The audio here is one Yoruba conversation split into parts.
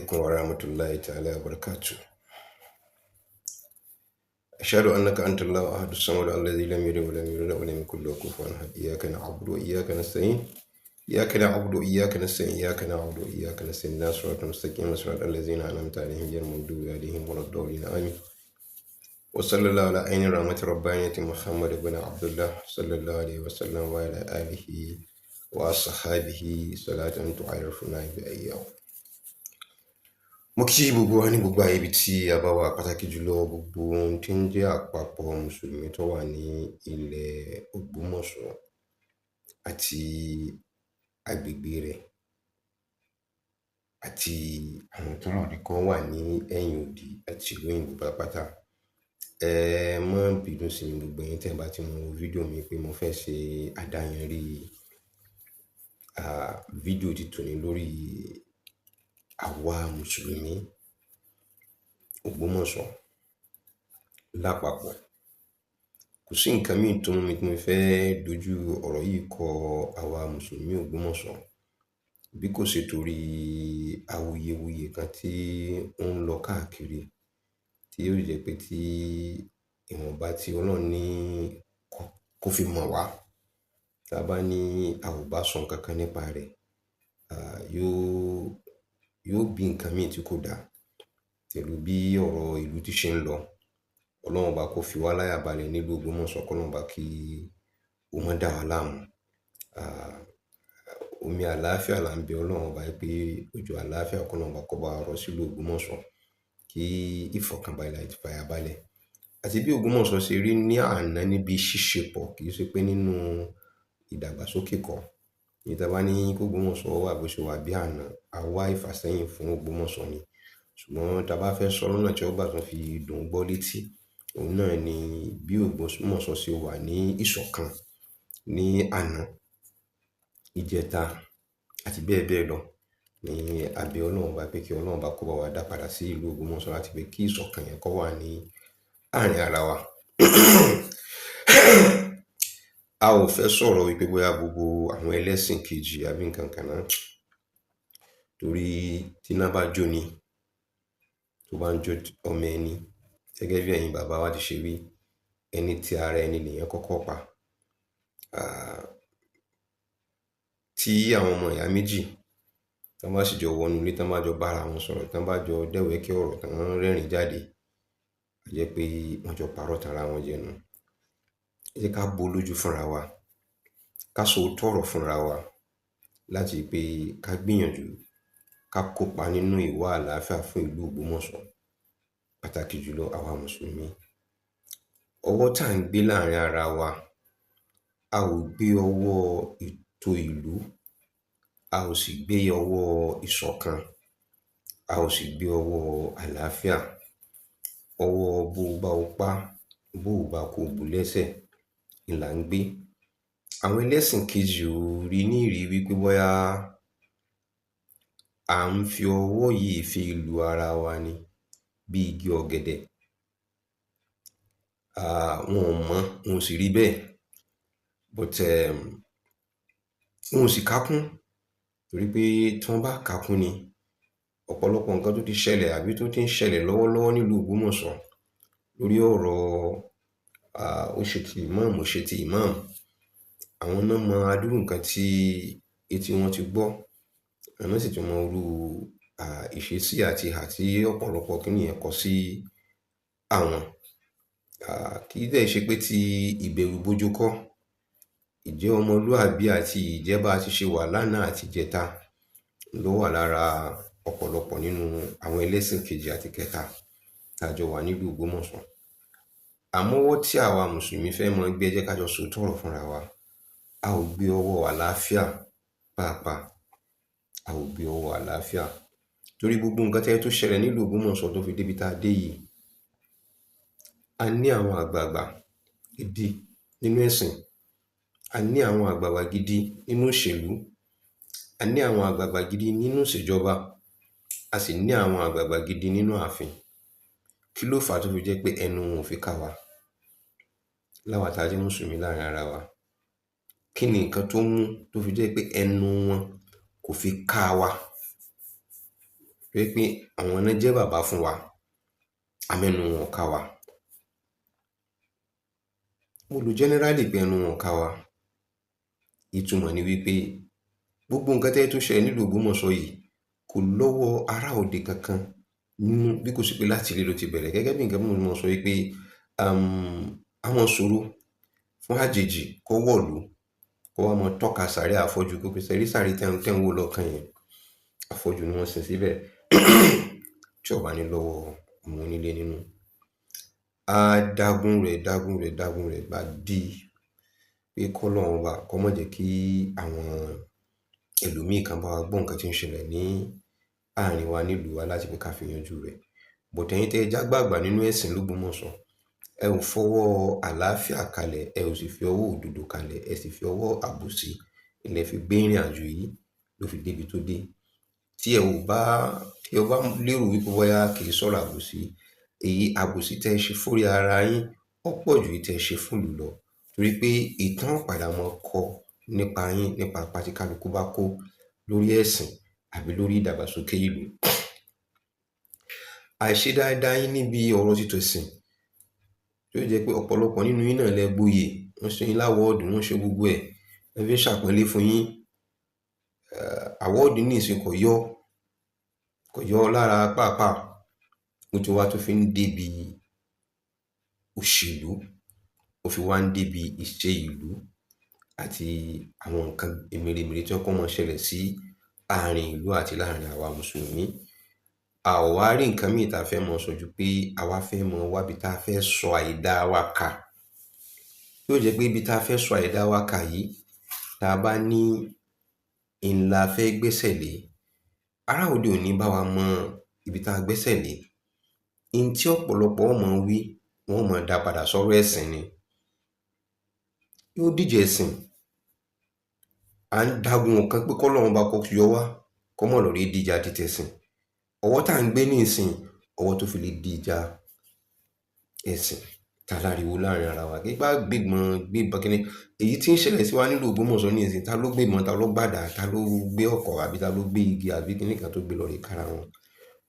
Alaikum wa rahmatullahi ta'ala wa barakatuh. Ashhadu annaka anta Allahu ahadu samad alladhi lam yalid wa lam yulad wa lam yakul lahu kufuwan ahad. Iyyaka na'budu wa iyyaka nasta'in. Iyyaka na'budu wa iyyaka nasta'in. Iyyaka na'budu wa iyyaka nasta'in. Ihdinas siratal mustaqim, siratal ladzina an'amta alaihim ghayril maghdubi alaihim waladdallin. Amin. Wa sallallahu ala ayni rahmati rabbaniyati Muhammad ibn Abdullah sallallahu alayhi wa sallam wa ala alihi wa ashabihi salatan tu'arifuna bi ayyahu. Mo kí gbogbo wa ní gbogbo àyè ibi tí a bá wà, pàtàkì jùlọ gbogbo ohun tí ń jẹ́ àpapọ̀ Mùsùlùmí tó wà ní ilẹ̀ Ògbómọ̀ṣọ́ àti agbègbè rẹ̀ àti àwọn tó wà ní kan wà ní ẹ̀yìn odi àti ìlú òyìnbó pátápátá. Ẹ má bínú sí mi gbogbo ẹ̀yin tí ẹ bá ti mọ fídíò mi pé mo fẹ́ ṣe àdáyanrí fídíò ti tòní lórí àwa Mùsùlùmí Ògbómọ̀ṣọ́ lápapọ̀. Kò sí nǹkan míì tó mú mi tí mo fẹ́ dojú ọ̀rọ̀ yìí kọ àwa Mùsùlùmí Ògbómọ̀ṣọ́ bí kò ṣe torí awuyewuye kan tí ó ń lọ káàkiri, tí ó jẹ́ pé tí ìwọ̀nba tí Ọlọ́run ní kó fi mọ̀ wá, tí a bá ní a ò bá sọ nǹkan kan nípa rẹ̀, yóò bí nǹkan míì tí kò dáa pẹ̀lú bí ọ̀rọ̀ ìlú ti ṣe ń lọ. Ọlọ́run ọba kó fi wá láyà balẹ̀ nílùú Ògbómọ̀ṣọ́, k'Ọlọ́run ọba kí ó má dà wá láàmú. Omi àlàáfíà là ń bẹ Ọlọ́run ọba pé òjò àlàáfíà k'Ọlọ́run ọba kó bá wa rọ̀ sílùú Ògbómọ̀ṣọ́, kí ìfọ̀kànbalẹ̀ àti ìfàyàbalẹ̀. Àti bí Ògbómọ̀ṣọ́ ṣe rí ní àná níbi ṣíṣepọ̀, kì í ṣe pé nínú ìdàgbàsókè kọ́. Ní tí a bá ní kí Ògbómọ̀ṣọ́ wà bó ṣe wà bí àná, a wá ìfàsẹ́yìn fún Ògbómọ̀ṣọ́ ni. Ṣùgbọ́n tí a bá fẹ́ sọ lọ́nà tí ó gbà tún fi dùn gbọ́ létí, òun náà ni bí Ògbómọ̀ṣọ́ ṣe wà ní ìṣọ̀kan ní àná, ìjẹta àti bẹ́ẹ̀ bẹ́ẹ̀ lọ. Ní abẹ́ Ọlọ́run ọba pé kí Ọlọ́run ọba kó bá wa dá padà sí ìlú Ògbómọ̀ṣọ́ láti pé kí ìṣọ̀kan yẹn kó wà ní àárín ara wa. A ò fẹ́ sọ̀rọ̀ wípé bóyá gbogbo àwọn ẹlẹ́sìn kejì àbí nǹkan kan náà, torí tí iná bá jó ni, tó bá ń jó ọmọ ẹni, gẹ́gẹ́ bí ẹ̀yin bàbá wa ti ṣe wí, ẹni tí ara ẹni nìyẹn kọ́kọ́ pa. Tí àwọn ọmọ ìyá méjì tí wọ́n bá sì jọ wọnú ilé, tí wọ́n bá jọ bá ara wọn sọ̀rọ̀, tí wọ́n bá jọ dẹ́wẹ̀kẹ́ ọ̀rọ̀, tí wọ́n rẹ́rìn jáde, a jẹ́ pé wọ́n jọ parọ́ tan ara wọn jẹ nù. Ẹ jẹ́ ká bo lójú fúnra wa, ká sọ òótọ́ ọ̀rọ̀ fúnra wa, láti pé ká gbìyànjú ká kópa nínú ìwà àlàáfíà fún ìlú Ògbómọ̀ṣọ́, pàtàkì jùlọ àwa Mùsùlùmí. Ọwọ́ tá à ń gbé láàrin ara wa, a ò gbé ọwọ́ ètò ìlú, a ò sì gbé ọwọ́ ìṣọ̀kan, a ò sì gbé ọwọ́ àlàáfíà. Ọwọ́ bó bá o pa, bó ò bá kó bù lẹ́sẹ̀ ni là ń gbé. Àwọn ẹlẹ́sìn kejì ò rí ní ìrí wípé bóyá à ń fi ọwọ́ yìí fi lu ara wa ni bí igi ọ̀gẹ̀dẹ̀. Wọn ò mọ̀, wọn ò sì rí bẹ́ẹ̀. But wọn ò sì kákún, torí pé tí wọ́n bá kákún ni, ọ̀pọ̀lọpọ̀ nǹkan tó ti ṣẹlẹ̀ àbí tó ti ń ṣẹlẹ̀ lọ́wọ́lọ́wọ́ nílùú Ògbómọ̀ṣọ́ lórí ọ̀rọ̀ ó ṣe ti ìmáàmù, ó ṣe ti ìmáàmù. Àwọn náà mọ adúrú nǹkan tí etí wọn ti gbọ́, àwọn náà sì tún mọ irú ìṣesí àti ìhà tí ọ̀pọ̀lọpọ̀ kíni yẹn kọ sí àwọn. Kì í dẹ̀ ṣe pé tí ìbẹ̀rù bojo kọ́, ìjẹ́ ọmọlúàbí àti ìjẹ́ bá ti ṣe wà lánàá àti ìjẹta ló wà lára ọ̀pọ̀lọpọ̀ nínú àwọn ẹlẹ́sìn kejì àti kẹta tí a jọ wà nílùú Ògbómọ̀ṣọ́. Àmọ́ ọwọ́ tí àwa Mùsùlùmí fẹ́ mọ̀ gbé, ẹ jẹ́ ká jọ sòótọ́ ọ̀rọ̀ fúnra wa. A ò gbé ọwọ́ àlàáfíà pàápàá, a ò gbé ọwọ́ àlàáfíà. Torí gbogbo nǹkan tí ẹ tó ṣẹlẹ̀ nílùú Ògbómọ̀ṣọ́ tó fi débi tá a dé yìí, a ní àwọn àgbààgbà gidi nínú ẹ̀sìn, a ní àwọn àgbààgbà gidi nínú òṣèlú, a ní àwọn àgbààgbà gidi nínú ìṣèjọba, a sì ní àwọn àgbààgbà gidi nínú ààfin. Kí ló fà á tó fi jẹ́ pé ẹnu wọn ò fi ká wa láwa tá a jẹ́ Mùsùlùmí láàrin ara wa? Kí ni nǹkan tó mú tó fi jẹ́ pé ẹnu wọn kò fi ká wa? Tó jẹ́ pé àwọn ná jẹ́ bàbá fún wa, àmọ́ ẹnu wọn ò ká wa. Mo lò generally pé ẹnu wọn ò ká wa. Ìtumọ̀ ni wípé gbogbo nǹkan tẹ́ tó ṣẹlẹ̀ nílùú Ògbómọ̀ṣọ́ yìí kò lọ́wọ́ ará òde kankan nínú, bí kò sí pé láti ilé ló ti bẹ̀rẹ̀. Gẹ́gẹ́ bí nǹkan tí mo mọ̀ sọ wípé àwọn ìṣòro fún àjèjì kó wọ̀lú, kó wá máa tọ́ka sàárè afọ́jú pé ṣé ẹ rí sàárè tẹ́ ń wò lọ́ọ̀kán yẹn, afọ́jú ni wọ́n sin síbẹ̀, tí ò bá ní lọ́wọ́ ọmọ onílé nínú. Á dágún rẹ̀, dágún rẹ̀, dágún rẹ̀ bá di pé kọ́lọ́run ọba kó má jẹ́ kí àwọn ẹlòmíì kan bá wa gbọ́ nǹkan tí ń ṣẹlẹ̀ ní àárín wa nílùú wa láti pé ká fi yanjú rẹ̀. But ẹ̀yin tẹ́ ẹ jágbàgbà nínú ẹ̀sìn l'Ógbómọ̀ṣọ́, ẹ ò fọwọ́ àlàáfíà kalẹ̀, ẹ ò sì fi ọwọ́ òdodo kalẹ̀, ẹ sì fi ọwọ́ àbòsí lẹ fi gbé ìrìn àjò yìí ló fi débi tó dé. Tí ẹ ò bá, tí ẹ bá lérò wípé bóyá kì í sọ̀rọ̀ àbòsí, èyí àbòsí tẹ́ ẹ ṣe fórí ara yín ó pọ̀ ju èyí tẹ́ ẹ ṣe fún ìlú lọ. Torí pé ìtàn ó padà máa kọ nípa yín, nípa ipa tí kálukú bá kó lórí ẹ̀sìn àbí lórí ìdàgbàsókè ìlú. Àìṣe dáadáa yín níbi ọ̀rọ̀ títẹ̀sìn, tó jẹ́ pé ọ̀pọ̀lọpọ̀ nínú yín náà lẹ gboyè, wọ́n ṣe yín l'award, wọ́n ṣe gbogbo ẹ̀, wọ́n fi ń ṣàpọ́nlé fún yín. Award nísìnyí kò yọ, kò yọ lára pàápàá. Ó ti wá tó fi ń débi òṣèlú, ó fi wá ń débi ìṣe ìlú àti àwọn nǹkan mèremère tí wọ́n kọ́ máa ṣẹlẹ̀ sí àárín ìlú àti láàrin àwa Mùsùlùmí. A ò wá rí nǹkan míì tá a fẹ́ mọ sọ ju pé àwa fẹ́ mọ wá ibi tá a fẹ́ sọ àìda wa kà. Tí ó jẹ́ pé ibi tá a fẹ́ sọ àìda wa kà yìí, tá a bá ní ń la fẹ́ gbẹ́sẹ̀ lé, ará òde ò ní bá wa mọ ibi tá a gbẹ́sẹ̀ lé. In tí ọ̀pọ̀lọpọ̀ ó mọ wí, wọ́n ó máa dá padà sọ́rọ̀ ẹ̀sìn ni. Yóò dìjà ẹ̀sìn. À ń dagun nǹkan pé kọ́lọ́run ọba kó yọ wá, kó má lọ rí dìjà títẹ̀sìn. Ọwọ́ tá à ń gbé nísìnyí, ọwọ́ tó fi lè dìjà ẹ̀sìn tá láriwo láàrin ara wa. Kí bá gbébọn gbébọn kíní. Èyí tí ń ṣẹlẹ̀ sí wa nílùú Ògbómọ̀ṣọ́ nísìnyí, ta ló gbébọn, ta ló gbàdá, ta ló gbé ọkọ̀ àbí ta ló gbé igi àbí kíní kan tó gbé lọ rí kára wọn.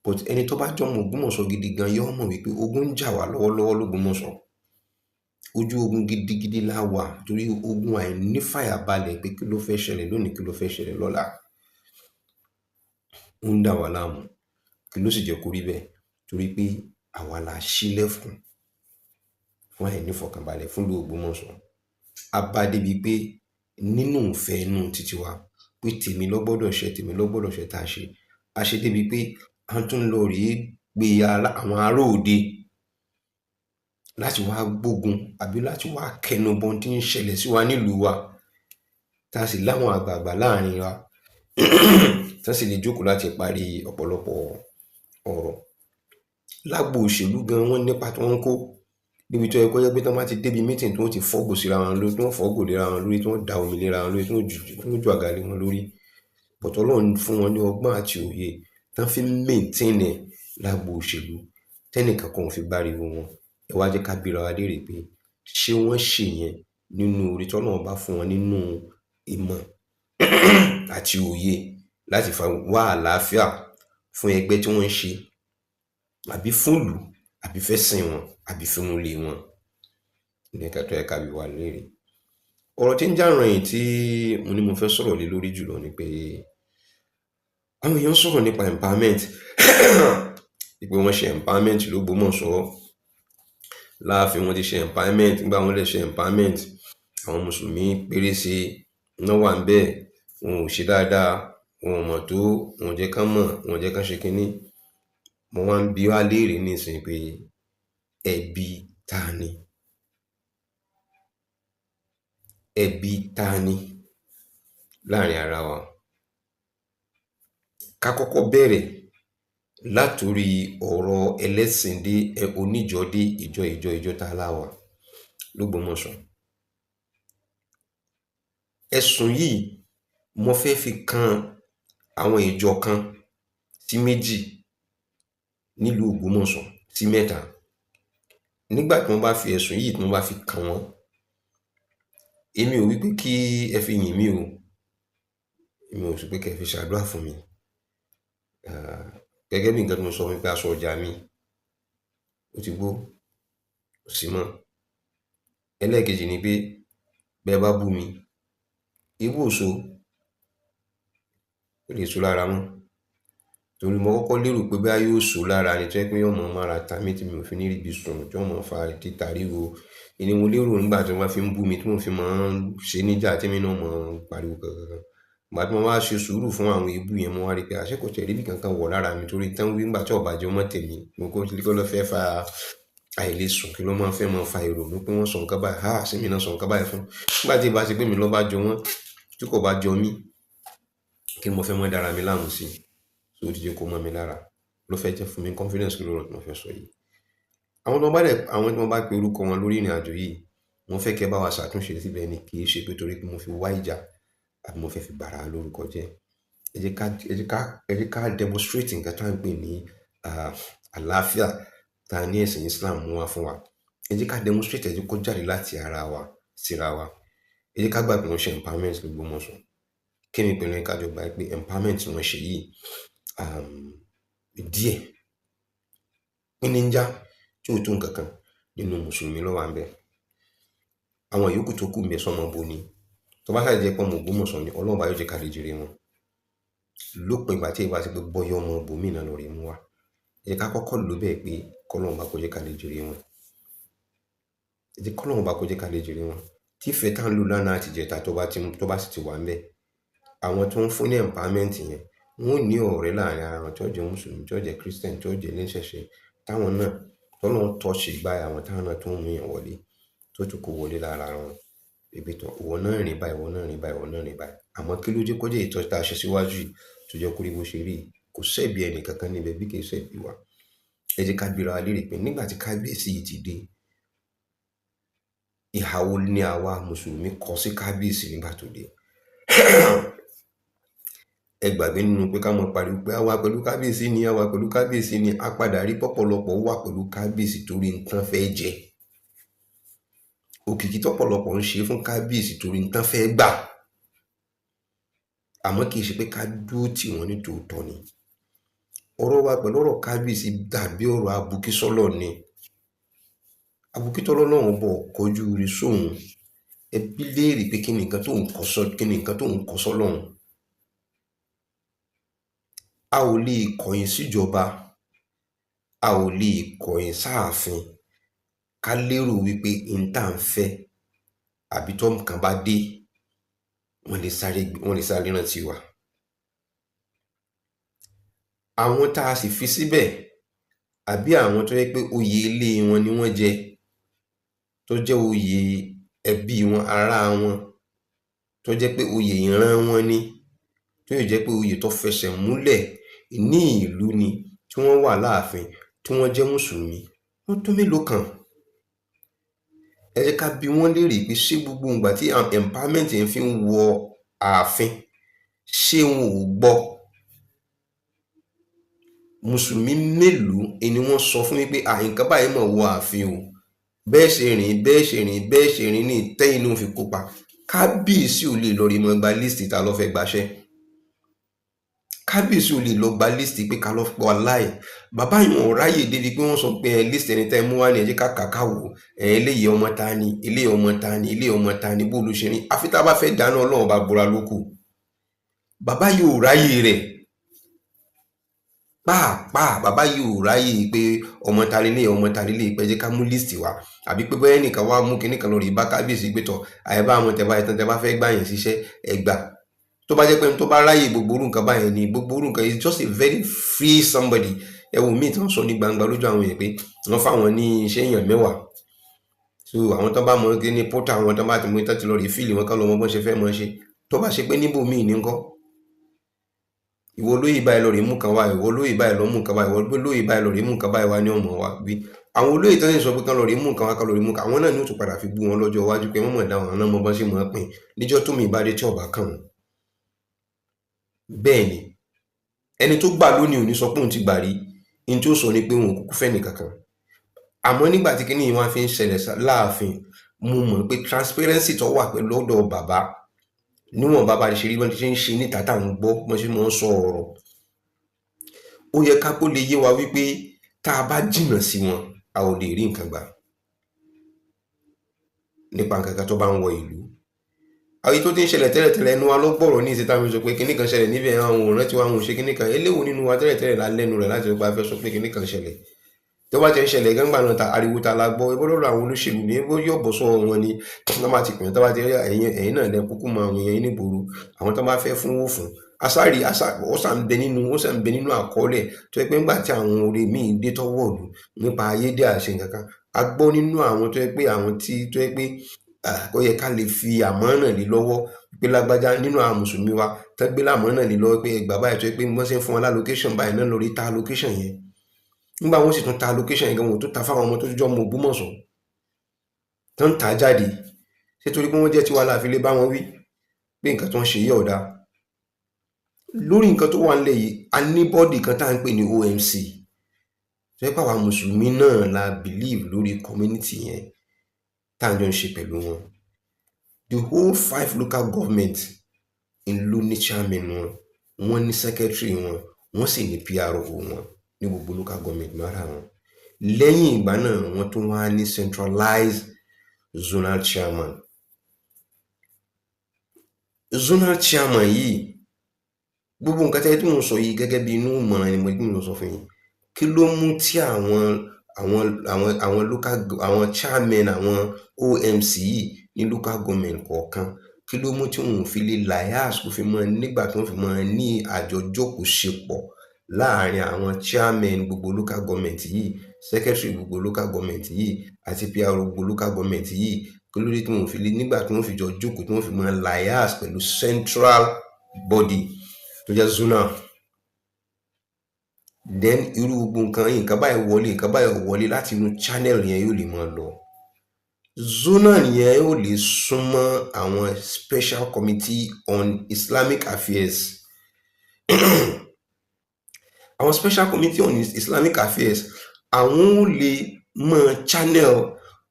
But ẹni tó bá jọmọ Ògbómọ̀ṣọ́ gidi gan yóò mọ̀ wípé ogun ń jà wá lọ́wọ́lọ́wọ́ l'Ógbómọ̀ṣọ́. Ojú ogun gidigidi la wà torí ogun àìnífàyàbalẹ̀ pé kí ló fẹ́ ṣẹlẹ̀ lónìí, kí ló fẹ́ ṣẹlẹ̀ lọ́la. Ó ń dà wá láàmú. Kí ló sì jẹ́ kó rí bẹ́ẹ̀? Torí pé àwa la ṣílẹ̀kùn fún àìnífọ̀kànbalẹ̀ fún ìlú Ògbómọ̀ṣọ́. A bá débi pé nínú ìfẹ́ inú titi wa pé tèmi ló gbọ́dọ̀ ṣẹ, tèmi ló gbọ́dọ̀ ṣẹ tá a ṣe. A ṣe débi pé a tún lọ rèé pe àwọn ará òde láti wá gbógun àbí láti wá kẹnubọ ohun tí ń ṣẹlẹ̀ sí wa nílùú wa. Tá a sì láwọn àgbààgbà láàrin wa tí wọ́n sì lè jókòó láti parí ọ̀pọ̀lọpọ̀ ọ̀rọ̀. Lágbo òṣèlú gan wọ́n nípa tí wọ́n ń kó níbi tó yẹ kó jẹ́ pé tí wọ́n bá ti débi meeting tí wọ́n ti fọ́gò síra wọn lórí, tí wọ́n fọ́gò léra wọn lórí, tí wọ́n da omi léra wọn lórí, tí wọ́n ju àga lé wọn lórí. But Ọlọ́run fún wọn ní ọgbọ́n àti òye tí wọ́n fi ń maintain ẹ̀ lágbo òṣèlú tẹ́nìkan kan ò fi gbáriwo wọn. Ẹ wá jẹ́ ká bíra wa léèrè pé ṣé wọ́n ṣe yẹn nínú oore tí Ọlọ́run bá fún wọn nínú ìmọ̀ àti òye láti fa wá àlàáfíà fún ẹgbẹ́ tí wọ́n ń ṣe àbí fún ìlú àbí fẹ́sìn wọn àbí fún ilé wọn? Ní nǹkan tó yẹ ká bi wá léèrè. Ọ̀rọ̀ tí ń jà rànyìn tí mo ní mo fẹ́ sọ̀rọ̀ lé lórí jùlọ ni pé àwọn èèyàn ń sọ̀rọ̀ nípa empowerment, wípé wọ́n ṣe empowerment l'Ógbómọ̀ṣọ́. Láàfin wọ́n ti ṣe empowerment, nígbà wọ́n lè ṣe empowerment, àwọn Mùsùlùmí pérése ná wà ńbẹ̀, wọn ò ṣe dáadáa, wọn ò mọ̀ tó, wọn ò jẹ́ kán mọ̀, wọn ò jẹ́ kán ṣe kiní. Mo wá ń bi wá léèrè nísìnyí pé ẹbí ta ni? Ẹbí ta ni láàrin ara wa? Ká kọ́kọ́ bẹ̀rẹ̀ látorí ọ̀rọ̀ ẹlẹ́sìn dé, oníjọ dé, ìjọ ìjọ ìjọ tá a lá wà l'Ógbómọ̀ṣọ́. Ẹ̀sùn yìí mo fẹ́ fi kan àwọn ìjọ kan sí méjì nílùú Ògbómọ̀ṣọ́ sí mẹ́ta. Nígbà tí wọ́n bá fi ẹ̀sùn yìí tí wọ́n bá fi kàn wọ́n, èmi ò wí pé kí ẹ fi yìn mí o, èmi ò sì pé kí ẹ fi ṣàdúrà fún mi. Gẹ́gẹ́ bí nǹkan tí mo sọ fún yín pé aṣọ ọjà mi ó ti gbó, kò sí mọ́. Ẹlẹ́ẹ̀kejì ni pé bẹ́ ẹ bá bú mi, èébú ò so, kò lè so lára mọ́. Torí mo kọ́kọ́ lérò pé bóyá yóò so lára ni, tó jẹ́ pé yóò mọ mára ta mí tí mi ò fi ní ríbi sùn, tí ó mọ fa títa ríro. Ìní mo lérò nígbà tí wọ́n fi ń bú mi, tí mò fi máa ń ṣe níjà tí èmi náà mọ̀ ń pariwo kankan. Ìgbà tí mo wá ṣe sùúrù fún àwọn èébú yẹn, mo wá rí pé àṣé kò tiẹ̀ ríbi kankan wọ̀ lára mi torí tán wí nígbà tí ó bá jọ mọ́ tèmi. Mo kó kí ló fẹ́ fa àìlesùn, kí ló máa fẹ́ máa fa ìrònú pé wọ́n sọ nǹkan báyìí. Háà, ṣé èmi náà sọ nǹkan báyìí fún? Nígbà tí ìbá ṣe pé mi ló bá jọ wọ́n, tí kò bá jọ mí, kí ni mo fẹ́ máa dára mi láàmú sí? So ó ti jẹ́ kó mọ́ mi lára. Ló fẹ́ jẹ́ fún mi confidence lórí ọ̀rọ̀ tí mo fẹ́ sọ yìí. Àwọn tí wọ́n bá dẹ̀, àwọn tí wọ́n bá pe orúkọ wọn lórí ìrìnàjò yìí, mo fẹ́ kí ẹ bá wa ṣàtúnṣe síbẹ̀ ni, kì í ṣe pé torí pé mo fi wá ìjà àbí mo fẹ́ fi bàrà lórúkọ jẹ́. Ẹ jẹ́ ká, ẹ jẹ́ ká, ẹ jẹ́ ká demonstrate nǹkan tí à ń pè ní, àlàáfíà tá a ní ẹ̀sìn Islam mú wá fún wa. Ẹ jẹ́ ká demonstrate, ẹ jẹ́ kó jáde láti ara wa síra wa. Ẹ jẹ́ ká gbà pé wọ́n ṣe empowerment l'Ógbómọ̀ṣọ́. Kí ni ìpinnu ká jọ gbà pé empowerment tí wọ́n ṣe yìí, díẹ̀ píníńjá tí ò tó nǹkan kan nínú Mùsùlùmí ló wà níbẹ̀. Àwọn yòókù tó kù ńbẹ̀ sọ́mọ bo ni. Tó bá ṣáà jẹ́ pé ọmọ Ògbómọ̀ṣọ́ ni, Ọlọ́run bá yóò jẹ́ ká lè jèrè wọn. Lópin ìgbà tí ìbá ṣe pé bọ́yá ọmọ ibòmíì náà lọ rí mú wá. Ẹ jẹ́ ká kọ́kọ́ lò bẹ́ẹ̀ pé k'Ọlọ́run bá kó jẹ́ ká lè jèrè wọn. Ẹ jẹ́ k'Ọlọ́run bá kó jẹ́ ká lè jèrè wọn. Tí ìfẹ́ tá ń lò lánàá àti ìjẹta tó bá sì ti wà níbẹ̀, àwọn tó ń fún ní empowerment yẹn, wọ́n ó ní ọ̀rẹ́ láàrin ara wọn tí ó jẹ́ Mùsùlùmí, tí ó jẹ́ Christian, tí ó jẹ́ oníṣẹ̀ṣe, táwọn náà, t'Ọlọ́run touch ìgbáyà wọn, táwọn náà tó ń mú èèyàn wọlé, tó tún kó wọlé lára wọn. Ìpè tán, ìwọ náà rìn báyìí, ìwọ náà rìn báyìí, ìwọ náà rìn báyìí. Àmọ́ kí ló jẹ́ kó jẹ́ ìtọ́ tí a ṣe síwájú yìí tó jẹ́ kó rí bó ṣe rí? Kò sẹ́bi ẹnì kankan níbẹ̀ bí kì í ṣe bí wa. Ẹ jẹ́ ká bíra wa léèrè pé nígbà tí kábíyèsí yìí ti dé, ìhà wo ni àwa Mùsùlùmí kọ sí kábíyèsí nígbà tó dé? Ẹ gbàgbé nínú pé ká mọ̀ pariwo pé a wà pẹ̀lú kábíyèsí ni, a wà pẹ̀lú kábíyèsí ni. A padà rí pọ̀pọ̀lọpọ̀ wà pẹ̀lú kábíyèsí torí nǹkan fẹ́ jẹ. Òkìkí tọ́pọ̀lọpọ̀ ń ṣe fún kábíyèsí torí nǹkan fẹ́ gbà. Àmọ́ kì í ṣe pé ká dúró tì wọ́n ní tòótọ́ ni. Ọ̀rọ̀ wa pẹ̀lú ọ̀rọ̀ kábíyèsí dàbí ọ̀rọ̀ abukísọ́lọ̀ ni. Abukítọ́lọ́ lọ́hùn bọ̀ kọjú ire sóhun. Ẹ bí léèrè pé kí ni nǹkan tó ń kọ sọ́, kí ni nǹkan tó ń kọ sọ́lọ́hun. A ò lè kọ̀yìn síjọba, a ò lè kọ̀yìn sáàfin ká lérò wípé n tá ń fẹ́ àbí tó nǹkan bá dé, wọ́n lè sáré rántí wa. Àwọn tá a sì fi síbẹ̀ àbí àwọn tó jẹ́ pé oyè ilé wọn ni wọ́n jẹ, tó jẹ́ oyè ẹbí wọn, ará wọn, tó jẹ́ pé oyè ìran wọn ni, tó sì jẹ́ pé oyè tó fẹsẹ̀ múlẹ̀ ní ìlú ni, tí wọ́n wà láàfin, tí wọ́n jẹ́ Mùsùlùmí, wọ́n tó mélòó kan. Ẹ jẹ́ ká bi wọ́n léèrè pé ṣé gbogbo ìgbà tí empowerment yẹn fi ń wọ ààfin, ṣé wọn ò gbọ́? Mùsùlùmí mélòó ni wọ́n sọ fún wípé à nǹkan báyìí mọ̀ wọ ààfin o, bẹ́ẹ̀ ṣe rìn, bẹ́ẹ̀ ṣe rìn, bẹ́ẹ̀ ṣe rìn ní tẹ́yìn náà fi kópa. Kábíyèsí ò lè lọ rí mọ́ gba list ta ló fẹ́ gbaṣẹ́. Kábíyèsí ò lè lọ gba list pé ká lọ pọ̀ aláì. Bàbá yìí wọn ò ráyè débi pé wọ́n sọ pé ẹ list ẹni tẹ́ ẹ mú wá ní ẹ jẹ́ ká kà ká wò. Ẹ eléyìí ọmọ ta ni, eléyìí ọmọ ta ni, eléyìí ọmọ ta ni, bó ló ṣe rìn. Àfi tá a bá fẹ́ dáná Ọlọ́run bá búra ló kù. Bàbá yìí ò ráyè rẹ̀. Pàápàá bàbá yìí ò ráyè pé ọmọ ta leléyìí, ọmọ ta leléyìí, pé ẹ jẹ́ ká mú list wá. Àbí pé bóyá ẹnìkan wá mú kinní kan lọ rí bá kábíyèsí pé tọ̀, àyè bá àwọn tẹ bá tán tẹ bá fẹ́ gbà yẹn síṣẹ́, ẹ gbà. Tó bá jẹ́ pé ẹni tó bá ráyè gbogbo irú nǹkan báyẹn ni, gbogbo irú nǹkan is just a very free somebody. Ẹ wo míì tí wọ́n sọ ní gbangba lójú àwọn èèyàn pé wọ́n fáwọn ní iṣẹ́ èèyàn mẹ́wàá. So àwọn tó bá mọ kí ní portal àwọn tó bá ti mú tán ti lọ rí fill wọn kán lọ mọ bọ́n ṣe fẹ́ mọ ṣe. Tó bá ṣe pé níbò míì ní ńkọ́. Ìwọ olóyè báyìí lọ rí mú kan wá, ìwọ olóyè báyìí lọ mú nǹkan báyìí, ìwọ olóyè báyìí lọ rí mú nǹkan báyìí wá ní ọmọ wa wí. Àwọn olóyè tó sì sọ pé kán lọ rí mú nǹkan wá, kán lọ rí mú nǹkan, àwọn náà ni ó tún padà fi bú wọn lọ́jọ́ iwájú pé wọ́n mọ̀ dá wọn náà mọ bọ́n ṣe mọ̀ pín níjọ́ tó mi bá dé tí ọba kàn wọ́n. Bẹ́ẹ̀ ni, ẹni tó gbà lónìí ò ní sọ pé òun ti gbà rí, ní tí ó sọ ni pé òun ò kúkú fẹ́ nìkankan. Àmọ́ nígbà tí kinní yìí wá fi ń ṣẹlẹ̀ láàfin, mo mọ̀ pé transparency tó wà pẹ̀lú ọ̀dọ̀ bàbá, níwọ̀n bá ṣe rí bọ́n ṣe ń ṣe níta tá à ń gbọ́, bọ́n ṣe máa ń sọ ọ̀rọ̀. Ó yẹ ká kó lè yé wa wípé tá a bá jìnnà sí wọn, a ò lè rí nǹkan gbà nípa nǹkan kan tó bá ń wọ ìlú. Àwọn tó ti ń ṣẹlẹ̀ tẹ́lẹ̀tẹ́lẹ̀, ẹnu wa ló gbọ̀rọ̀ ní ìsìn táwọn sọ pé kinní kan ṣẹlẹ̀ níbẹ̀, àwọn òun rántí wa, àwọn ò ṣe kinní kan. Eléwo nínú wa tẹ́lẹ̀tẹ́lẹ̀ la lẹ́nu rẹ̀ láti sọ pé a fẹ́ sọ pé kinní kan ṣẹlẹ̀? Tó bá ti ń ṣẹlẹ̀ gángbà náà, ta ariwo ta la gbọ́? Ebó lọ́rọ̀ àwọn olóṣèlú ni, ebó yóò bọ́ sọ́wọ́ wọn ni. Wọ́n bá ti pè wọ́n, tó bá ti rí ẹ̀yin náà lẹ kúkú mọ àwọn èèyàn nígboro, àwọn tó bá fẹ́ fún wò fún asáàrí, ó sà ń bẹ nínú àkọọ́lẹ̀ tó yẹ pé ńgbà tí àwọn oore míì dé tọ́wọ́ ìlú nípa ayédè àṣẹ nǹkan kan, a gbọ́ nínú àwọn tó yẹ pé àwọn tí tó yẹ pé ó yẹ ká lè fi àmánà lé lọ́wọ́ pé lágbájá nínú àwọn mùsùlùmí wa tó gbé lámánà lé lọ́wọ́ pé ẹgbàá báyìí, tó yẹ pé wọ́n ṣe ń fún wọn l'allocation báyìí náà lórí ta allocation yẹn. Nígbà wọn sì tún ta allocation yẹn gan, wọn ò tún ta fáwọn ọmọ tó jọ ọmọ Ògbómọ̀ṣọ́ tó ń tà á jáde. Ṣé torí pé wọ́n jẹ́ tiwa la fi lè bá wọn wí pé nǹkan tó ń ṣe yìí ò dáa? Lórí nǹkan tó wà nílẹ̀ yìí, a ní body kan tá à ń pè ní OMC, tó jẹ́ pé àwa mùsùlùmí náà la believe lórí community yẹn tá à ń jọ ń ṣe pẹ̀lú wọn. The whole five local government ló ní chairman wọn, wọ́n ní secretary wọn, wọ́n sì ní PRO wọn ní gbogbo local government márààrún. Lẹ́yìn ìgbà náà, wọ́n tún wá ní centralized zonal chairman. Zonal chairman yìí, gbogbo nǹkan tẹ́lẹ̀ tí mò ń sọ yìí gẹ́gẹ́ bí inú ìmọ̀ràn ni mo tí mò ń sọ fún yín. Kí ló mú tí àwọn local, àwọn chairman, àwọn OMC yìí ní local government kọ̀ọ̀kan, kí ló mú tí wọn ò fi lè liaise, kó fi mọ́ nígbà tí wọ́n fi mọ́ ní àjọjókòó-ṣepọ̀ láàrin àwọn chairman gbogbo local government yìí, secretary gbogbo local government yìí àti PRO gbogbo local government yìí? Kí ló dé tí wọn ò fi lè nígbà tí wọ́n fi jọ jókòó, tí wọ́n fi mọ́ liaise pẹ̀lú central body tó jẹ́ zonal? Then irú gbogbo nǹkan yìí, nǹkan báyìí wọlé, nǹkan báyìí wọlé, láti inú channel yẹn yóò lè máa lọ. Zonal yẹn yóò lè súnmọ́ àwọn Special Committee on Islamic Affairs. Àwọn Special Committee on Islamic Affairs, àwọn ò lè mọ channel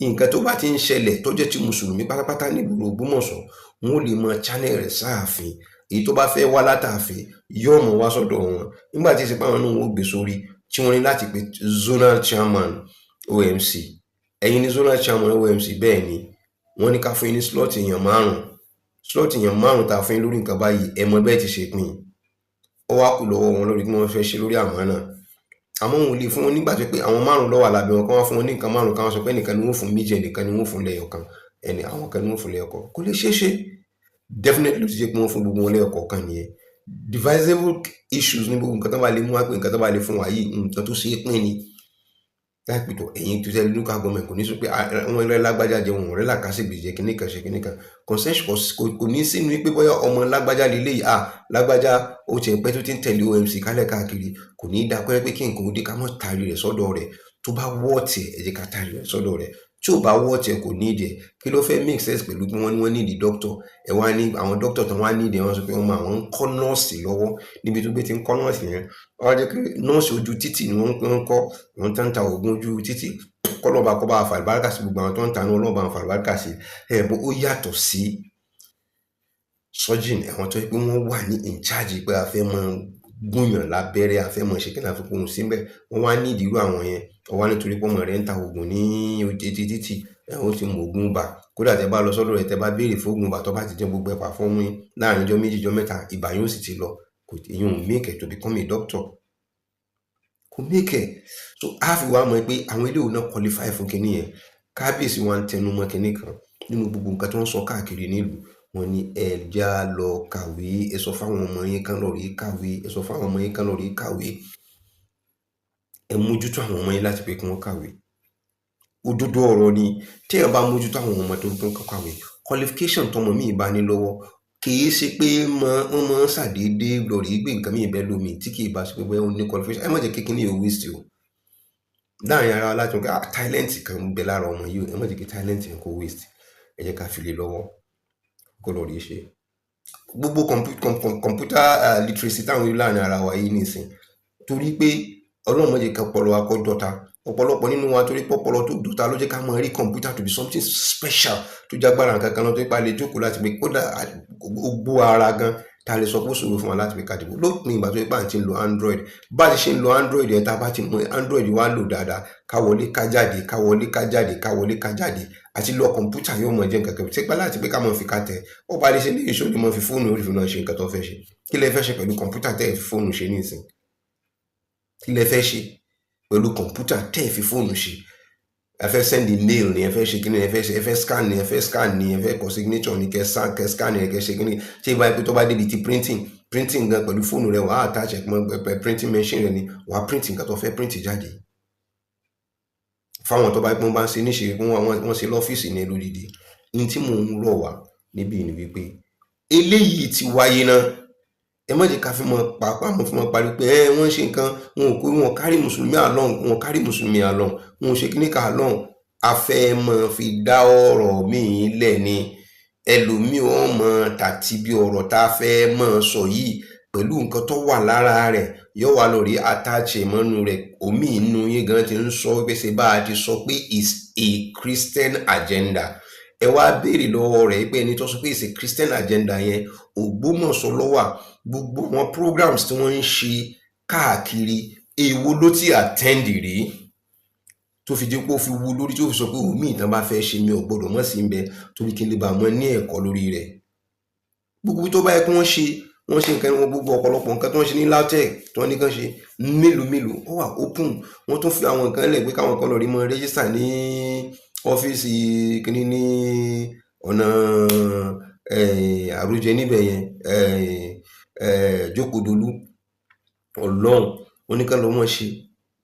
nǹkan tó bá ti ń ṣẹlẹ̀ tó jẹ́ ti mùsùlùmí pátápátá nígboro Ògbómọ̀ṣọ́. Wọn ò lè mọ channel rẹ̀ sáàfin. Èyí tó bá fẹ́ wá látàfin yóò mọ̀ wá sọ́dọ̀ wọn nígbà tí ìsìnkú àwọn náà wọ́n gbé sórí tí wọ́n ní láti pe zonal chairman OMC. Ẹ̀yin ní zonal chairman OMC? Bẹ́ẹ̀ ni. Wọ́n ní ká fún yín ní slot èèyàn márùn, slot èèyàn márùn tá a fún yín lórí nǹkan báyìí. Ẹ mọ bẹ́ẹ̀ ti ṣe pín. Ó wá kù lọ́wọ́ wọn lórí kí wọ́n fẹ́ ṣe lórí àmọ́ náà. Àmọ́ wọn ò lè fún wọn nígbà tó pé àwọn márùn ló wà lábẹ́ wọn, kí wọ́n fún wọn ní nǹkan márùn, káwọn sọ pé ẹnìkan ni wọ́n fún méjì, ẹnìkan ni wọ́n fún lẹ́yọ̀kan, ẹnì àwọn kan ni wọ́n fún lẹ́yọ̀kan. Kò lè ṣeé ṣe. Definitely, ó ti jẹ́ pé wọ́n fún gbogbo wọn lẹ́yọ̀kọ̀ọ̀kan nìyẹn. Divisible issues ní gbogbo nǹkan tó bá lè mú wá, pé nǹkan tó bá lè fún wa yìí, nǹkan tó ṣe é pín ni. Láìpẹ́ tó ẹ̀yin tó tẹ́lẹ̀ local government, kò ní sọ pé wọ́n rẹ́ lágbájá jẹ, wọn rẹ́ làkàṣègbè jẹ, kíní kan ṣe kíní kan. Consensus kò ní sínú pé bóyá ọmọ lágbájá lélẹ́yìí, ah, lágbájá ó ti pẹ́ tó ti ń tẹ̀lé OMC kálẹ̀ káàkiri, kò ní í dá pé kí nǹkan ó dé ká mọ̀ tari rẹ̀ sọ́dọ̀ rẹ̀. Tó bá wọ́ọ̀tì ẹ̀, ẹ jẹ́ ká tari rẹ̀ sọ́dọ̀ rẹ̀. Tí ò bá wọ́ọ̀tì ẹ̀, kò ní ìdí ẹ̀. Kí ló fẹ́ make sense pẹ̀lú pé wọ́n ní wọ́n need doctor? Ẹ̀ wá ní àwọn doctor tó wá need ẹ̀, wọ́n sọ pé wọ́n máa wọ́n ń kọ́ nọ́ọ̀sì lọ́wọ́. Níbi tó gbé ti ń kọ́ nọ́ọ̀sì yẹn, wọ́n á jẹ́ pé nọ́ọ̀sì ojú títì ni wọ́n ń kọ́, wọ́n tó ń ta oògùn ojú títì. Kọ́lọ́ba kọ́ bá fàlùbáríkà sí gbogbo àwọn tó ń ta ní, ọlọ́ba fàlùbáríkà sí ẹ̀ bó. Ó yàtọ̀ sí surgeon, àwọn tó yẹ pé wọ́n wà ní in charge pé a fẹ́ mọ gúnyàn lábẹ́rẹ́, a fẹ́ mọ ṣe kí ní àfikún síbẹ̀. Wọ́n wá ní ìdírú àwọn yẹn. Wọ́n wá nítorí pé ọmọ rẹ̀ ń ta oògùn ní ojú títì, ẹ̀ ó ti mọ oògùn ibà. Kódà tẹ́ bá lọ sọ́dọ̀ rẹ̀, tẹ́ bá béèrè fún oògùn ibà, tó bá ti jẹ gbogbo ẹ̀pà fún yín, láàrin ọjọ́ 2, ọjọ́ 3, ibà yóò sì ti lọ. Kò ìyẹn ò make it to become a doctor, kò make it. So a fi wá mọ̀ pé àwọn eléyìí náà qualify fún kinní yẹn. Kábíyèsí wa ń tẹnu mọ́ kinní kan nínú gbogbo nǹkan tó ń sọ káàkiri nílùú. Wọn ní ẹ já lọ kàwé, ẹ sọ fáwọn ọmọ yín kán lọ rí kàwé, ẹ sọ fáwọn ọmọ yín kán lọ rí kàwé, ẹ mójútó àwọn ọmọ yín láti pé kí wọ́n kàwé. Òdodo ọ̀rọ̀ ni. Téèyàn bá mójútó àwọn ọmọ tó ń kàwé, qualification tọmọ míì bá ní lọ́wọ́, kìí ṣe pé mọ wọ́n máa ń ṣàdédé lọ rí gbé nǹkan míì bẹ́ẹ̀ lómi tí kìí bá ṣe pé bóyá ó ní qualification. Ẹ má jẹ́ kí kíní yìí ó waste o láàrin ara wa láti mọ̀ pé, ah, talent kan ń bẹ lára ọmọ yìí o. Ẹ má jẹ́ kí talent yẹn kó waste. Ẹ jẹ́ ká fi lé lọ́wọ́ kó lọ rí ṣe gbogbo computer literacy táwọn yìí láàrin ara wa yìí nìsín, torí pé Ọlọ́run má jẹ́ kí ọpọlọ wa kó dọ́ta. Ọ̀pọ̀lọpọ̀ nínú wa, torí pé ọpọlọ tó dọ́ta ló jẹ́ ká máa rí computer to be something special tó jágbára nǹkan kan lọ, tó pa lè jókòó láti pé kódà gbogbo ara gan. Tá a lè sọ pé ó ṣòro fún wa láti fi ká dìbò lópin ìgbà tó yẹ pé à ń ti ń lo Android? Bá a ti ṣe ń lo Android yẹn, tá a bá ti mọ Android wa lò dáadáa, ká wọlé, ká jáde, ká wọlé, ká jáde, ká wọlé, ká jáde, àti lọ kọ̀ǹpútà yóò mọ̀ jẹ́ nǹkan kan ṣé pé láti pé ká mọ̀ fi ká tẹ̀. Ó bá lè ṣe ní ìṣó ni mo fi fóònù orí fi máa ṣe nǹkan tó fẹ́ ṣe. Kí lẹ fẹ́ ṣe pẹ̀lú kọ̀ǹpútà tẹ́ ẹ̀ fi fóònù ṣe nísìn? Kí lẹ fẹ́ ṣe pẹ̀lú kọ̀ǹpútà tẹ́ ẹ̀ fi fóònù ṣe? Ẹ fẹ́ send mail ni, ẹ fẹ́ ṣe kíni, ẹ fẹ́ ṣe, ẹ fẹ́ scan ni, ẹ fẹ́ scan ni, ẹ fẹ́ kọ signature ni, kẹ scan ni, kẹ ṣe kíni. Ṣé ìbá pé tó bá débi ti printing, printing gan, pẹ̀lú fóònù rẹ, wàá attach ẹ̀ mọ́ printing machine rẹ ni, wàá print nǹkan tó fẹ́ print jáde fáwọn tó bá pọ́n bá ń ṣe níṣe, wọ́n ṣe lọ́fíìsì ní lódìdí. Ní tí mò ń rọ̀ wá níbí ni wípé eléyìí ti wáyé náà, ẹ má jẹ́ ká fi mọ pàápàá mọ̀ fún wọn parí pé ẹ wọ́n ń ṣe nǹkan, wọn ò kó wọn kárí mùsùlùmí along, wọn kárí mùsùlùmí along, wọn ò ṣe kíní ká along. A fẹ́ mọ fi dá ọ̀rọ̀ míì lẹ̀ ni. Ẹlòmíì ó mọ tàtí bí ọ̀rọ̀ tá a fẹ́ mọ̀ sọ yìí pẹ̀lú nǹkan tó wà lára rẹ̀, yóò wá lọ rí attach mọ́nú rẹ̀. Omi inú yín gan ti ń sọ pé ṣe bá a ti sọ pé is a Christian agenda. Ẹ wá béèrè lọ́wọ́ rẹ̀ pé ẹni tó sọ pé is a Christian agenda yẹn, Ògbómọ̀ṣọ́ ló wà. Gbogbo àwọn programs tí wọ́n ń ṣe káàkiri, èwo ló ti attend rí tó fi jẹ́ pé ó fi wú lórí, tó fi sọ pé omi ìtàn bá fẹ́ ṣe, mi ò gbọ́dọ̀ mọ̀ sí ń bẹ, torí kí n lè bá mọ́ ní ẹ̀kọ́ lórí rẹ̀? Gbogbo tó bá yẹ kí wọ́n ṣe, wọ́n ṣe nǹkan wọn. Gbogbo ọ̀pọ̀lọpọ̀ nǹkan tí wọ́n ṣe ní LAUTECH tí wọ́n ní kàn ṣe, mélòó mélòó ó wà open. Wọ́n tún fi àwọn nǹkan lẹ̀ pé káwọn kan lọ rí mọ́ register ní ọ́fíìsì kínní ní ọ̀nà àròjẹ níbẹ̀ yẹn, Jókòdolú. Ọlọ́run, wọ́n ní kán lọ mọ́ ṣe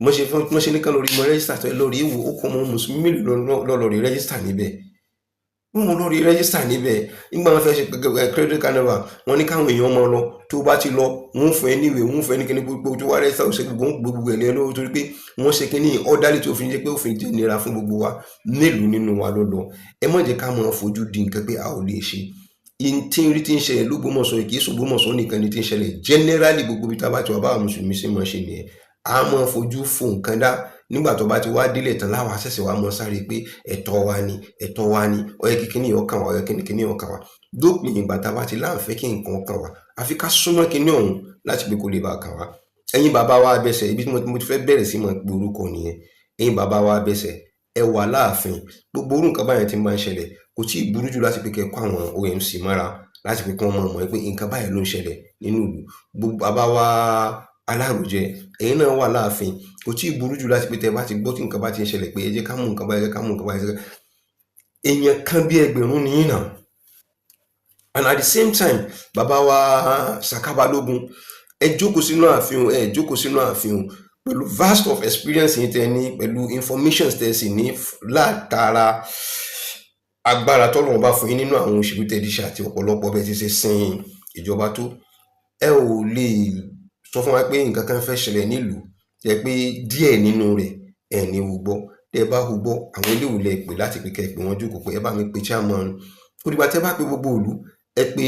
wọ́n ṣe fún wọ́n ṣe ní kán lọ rí mọ́ register tó lọ rí wò ó kọ́ ọmọ mùsùlùmí mélòó lọ rí register níbẹ̀. Wọ́n lọ rí register níbẹ̀. Nígbà wọn fẹ́ ṣe credit carnival, wọ́n ní káwọn èèyàn máa lọ. Tó bá ti lọ, wọ́n fún ẹ níwèé, wọ́n fún ẹ ní kíní, gbogbo tó wá register, ó ṣe gbogbo gbogbo ẹ̀ lọ́wọ́, torí pé wọ́n ṣe kíní orderly tí òfin jẹ́ pé òfin jẹ́ nira fún gbogbo wa. Mélòó nínú wa ló lọ? Ẹ má jẹ́ ká máa fojú di nǹkan pé a ò lè ṣe. Tí ń rí tí ń ṣẹlẹ̀ lÓgbómọ̀ṣọ́, kì í ṣògbómọ̀ṣọ́ nìkan ni tí ń ṣẹlẹ̀. Generally, gbogbo ibi tá a bá ti wà, báwa mùsùlùmí ṣe máa ṣe nìyẹn. A máa fojú fo nǹkan dá. Nígbà tó bá ti wá délẹ̀ tán, láwa ṣẹ̀ṣẹ̀ wá mọ́ sáré pé ẹ̀tọ́ wa ni, ẹ̀tọ́ wa ni, ó yẹ kí kíní ó kàn wá, ó yẹ kí kíní ó kàn wá. Lópin ìgbà tá a bá ti láǹfẹ́ kí nǹkan kàn wá, àfi ká súnmọ́ kíní ọ̀hún láti pé kó lè bá a kàn wá. Ẹ̀yin bàbá wa abẹ́sẹ̀, ibi tí mo ti fẹ́ bẹ̀rẹ̀ sí máa pe orúkọ nìyẹn. Ẹ̀yin bàbá wa abẹ́sẹ̀, ẹ wà láàfin. Gbogbo orú nǹkan báyẹn tí máa ń ṣẹlẹ̀, kò tí ì burú jù láti pé kẹ́ kó àwọn OMC mọ́ra, láti pé kí wọ́n mọ̀ mọ̀ pé nǹkan báyìí ló ń ṣẹlẹ̀ nínú ìlú. Gbogbo bàbá wa aláròjẹ, ẹ̀yin náà wà láàfin. Kò tí ì burú jù láti pé tẹ́ bá ti gbọ́ tí nǹkan bá ti ń ṣẹlẹ̀ pé ẹ jẹ́ ká mú nǹkan báyìí, ẹ jẹ́ ká mú nǹkan báyìí. Èèyàn kan bí ẹgbẹ̀rún ní yín náà. And at the same time, bàbá wa Saka Balógun, ẹ jókòó sínú ààfin, ẹ jókòó sínú ààfin pẹ̀lú vast of experience yín tẹ́ ní, pẹ̀lú information tẹ́ sì ní látara agbára tọ́lọ́run bá fún yín nínú àwọn òṣèlú tẹ́ ti ṣe àti ọ̀pọ̀lọpọ̀ bẹ́ẹ̀ ti ṣe sin ìjọba tó. Ẹ ò lè sọ fún wa pé nǹkan kan fẹ́ ṣẹlẹ̀ nílùú jẹ́ pé díẹ̀ nínú rẹ̀ ẹ̀ ní wò gbọ́. Tẹ́ ẹ bá hu gbọ́, àwọn eléwò lẹ pè láti pé kẹ́ ẹ pè wọ́n jókòó pé ẹ bá mi pe chairman. Kó dìgbà tẹ́ bá pe gbogbo ìlú, ẹ pé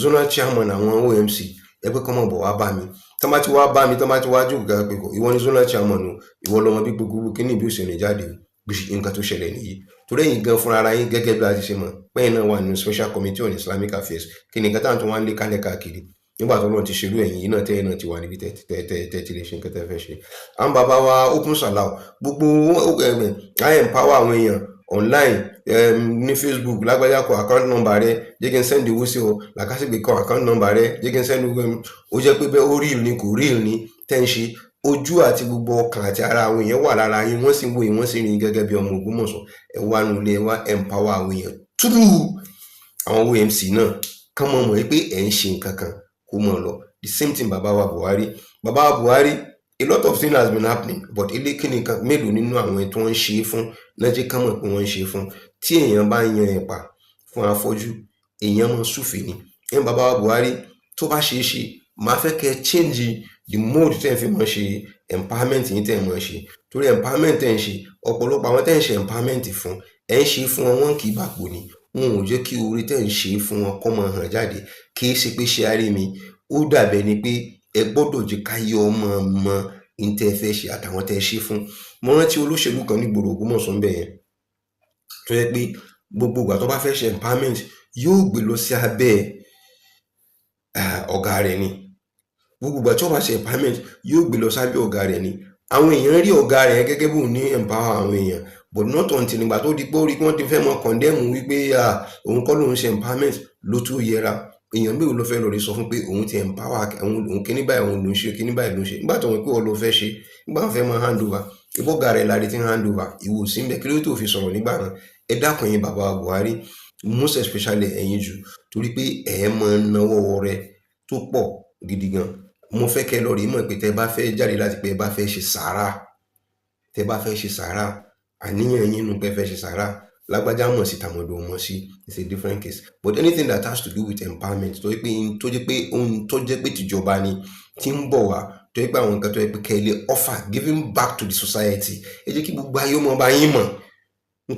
zonal chairman àwọn OMC, ẹ pé kọ́ mọ̀ bọ̀ wá bá mi. Tọ́ bá ti wá bá mi, tọ́ bá ti wá jókòó ká pé ìwọ ni zonal chairman o, ìwọ lọmọ bí gbogbo kíní bí ó ṣe rìn jáde o, bí nǹkan tó ṣẹlẹ̀ nìyí. Torí ẹ̀yin gan fúnra ara yín, gẹ́gẹ́ bí a ti ṣe mọ̀ pẹ́yìn náà wà nínú Special Committee on Islamic Affairs, kí ni nǹkan táwọn tó wá ń lé kálẹ̀ káàkiri nígbà tó lọ́n ti ṣerú ẹ̀yìn yìí náà, tẹ́yìn náà ti wà níbi tẹ́ tẹ́ ti lè ṣe nǹkan tẹ́ fẹ́ ṣe. Àwọn bàbá wa Open Salau, gbogbo I empower àwọn èèyàn online ní Facebook. Lágbájá, kọ account number rẹ, jẹ́ kí n send owó sí ọ. Làkàṣègbè, kọ account number rẹ, jẹ́ kí n send owó. Ó jẹ́ pé bẹ́ẹ̀ ó real ni, kò real ni tẹ́ ń ṣe. Ojú àti gbogbo ọkàn àti ara àwọn èèyàn wà lára yín, wọ́n sì ń wò yín, wọ́n sì ń rí yín gẹ́gẹ́ bí ọmọ Ògbómọ̀ṣọ́. Ẹ wá nulẹ̀, ẹ wá empower àwọn èèyàn through àwọn OMC náà, kán mọ̀ mọ̀ pé ẹ̀ ń ṣe nǹkan kan kó mọ̀ lọ. The same thing, bàbá wa Buhari, bàbá wa Buhari, a lot of things has been happening, but ilé kíni kan, mélòó nínú àwọn tí wọ́n ń ṣe é fún náà jẹ́ ká mọ̀ pé wọ́n ń ṣe é fún? Tí èèyàn bá yan ẹ̀pà fún afọ́jú, èèyàn máa súfèé ni. Ẹ̀yin bàbá wa Buhari, tó bá ṣeé ṣe, màá fẹ́ kẹ́ change the mode tẹ́ ẹ fi máa ṣe empowerment yín tẹ́ ẹ máa ṣe, torí empowerment tẹ́ ẹ ń ṣe, ọ̀pọ̀lọpọ̀ àwọn tẹ́ ẹ ń ṣe empowerment fún, ẹ ń ṣe fún wọn, wọn kì í bàpò ni. Wọn ò jẹ́ kí oore tẹ́ ẹ ń ṣe fún wọn kó máa hàn jáde. Kì í ṣe pé ṣe àárí mi, ó dàbẹ̀ ni pé ẹ gbọ́dọ̀ jẹ́ káyé ọmọ mọ ní tẹ́ ẹ fẹ́ ṣe àtàwọn tẹ́ ẹ ṣe fún. Mo rántí olóṣèlú kan ní gbòòrò Ògbómọ̀ṣọ́ ń bẹ̀ yẹn, tó yẹ pé gbogbo ìgbà tó bá fẹ́ ṣe empowerment, yóò gbé lọ sí abẹ́ Ọ̀gá rẹ̀ ni. Gbogbo ìgbà tí ó bá ṣe empowerment, yóò gbé lọ sábẹ́ ọ̀gá rẹ̀ ni. Àwọn èèyàn rí ọ̀gá rẹ̀ gẹ́gẹ́ bóun ní empower àwọn èèyàn, but not until nígbà tó di pé ó rí pé wọ́n ti fẹ́ mọ condemn wípé òun kọ́ lòun ṣe empowerment ló tó yẹra. Èèyàn mélòó ló fẹ́ lọ rí sọ fún pé òun ti empower òun, òun kíní báyìí, òun lòún ṣe kíní báyìí lòún ṣe, nígbà tó wọn pé wọ́n ló fẹ́ ṣe, nígbà wọn fẹ́ máa hand over ìbọ̀gá rẹ̀ láre tí ń hand over, ìwò sí ń bẹ̀, kí ló tó fi sọ̀rọ̀ nígbà náà? Ẹ dákun, yín bàbá Buhari, most especially ẹ̀yin jù, torí pé ẹ̀ máa ń náwó rẹ tó pọ̀ gidi gan. Mo fẹ́ kẹ́ lọ rí mọ̀ pé tẹ́ bá fẹ́ jáde láti pé ẹ bá fẹ́ ṣe sàárà, tẹ́ bá fẹ́ ṣe sàárà, àníyàn yín nu pé ẹ fẹ́ ṣe sàárà, lágbájá mọ̀ sí, tàmọ̀dò mọ̀ sí, it's a different case. But anything that has to do with empowerment, tó jẹ́ pé tó jẹ́ pé ohun tó jẹ́ pé tìjọba ni tí ń bọ̀ wá, tó jẹ́ pé àwọn nǹkan tó jẹ́ pé kẹ́ ẹ lè offer, giving back to the society, ẹ jẹ́ kí gbogbo ayé ọmọ bá yín mọ̀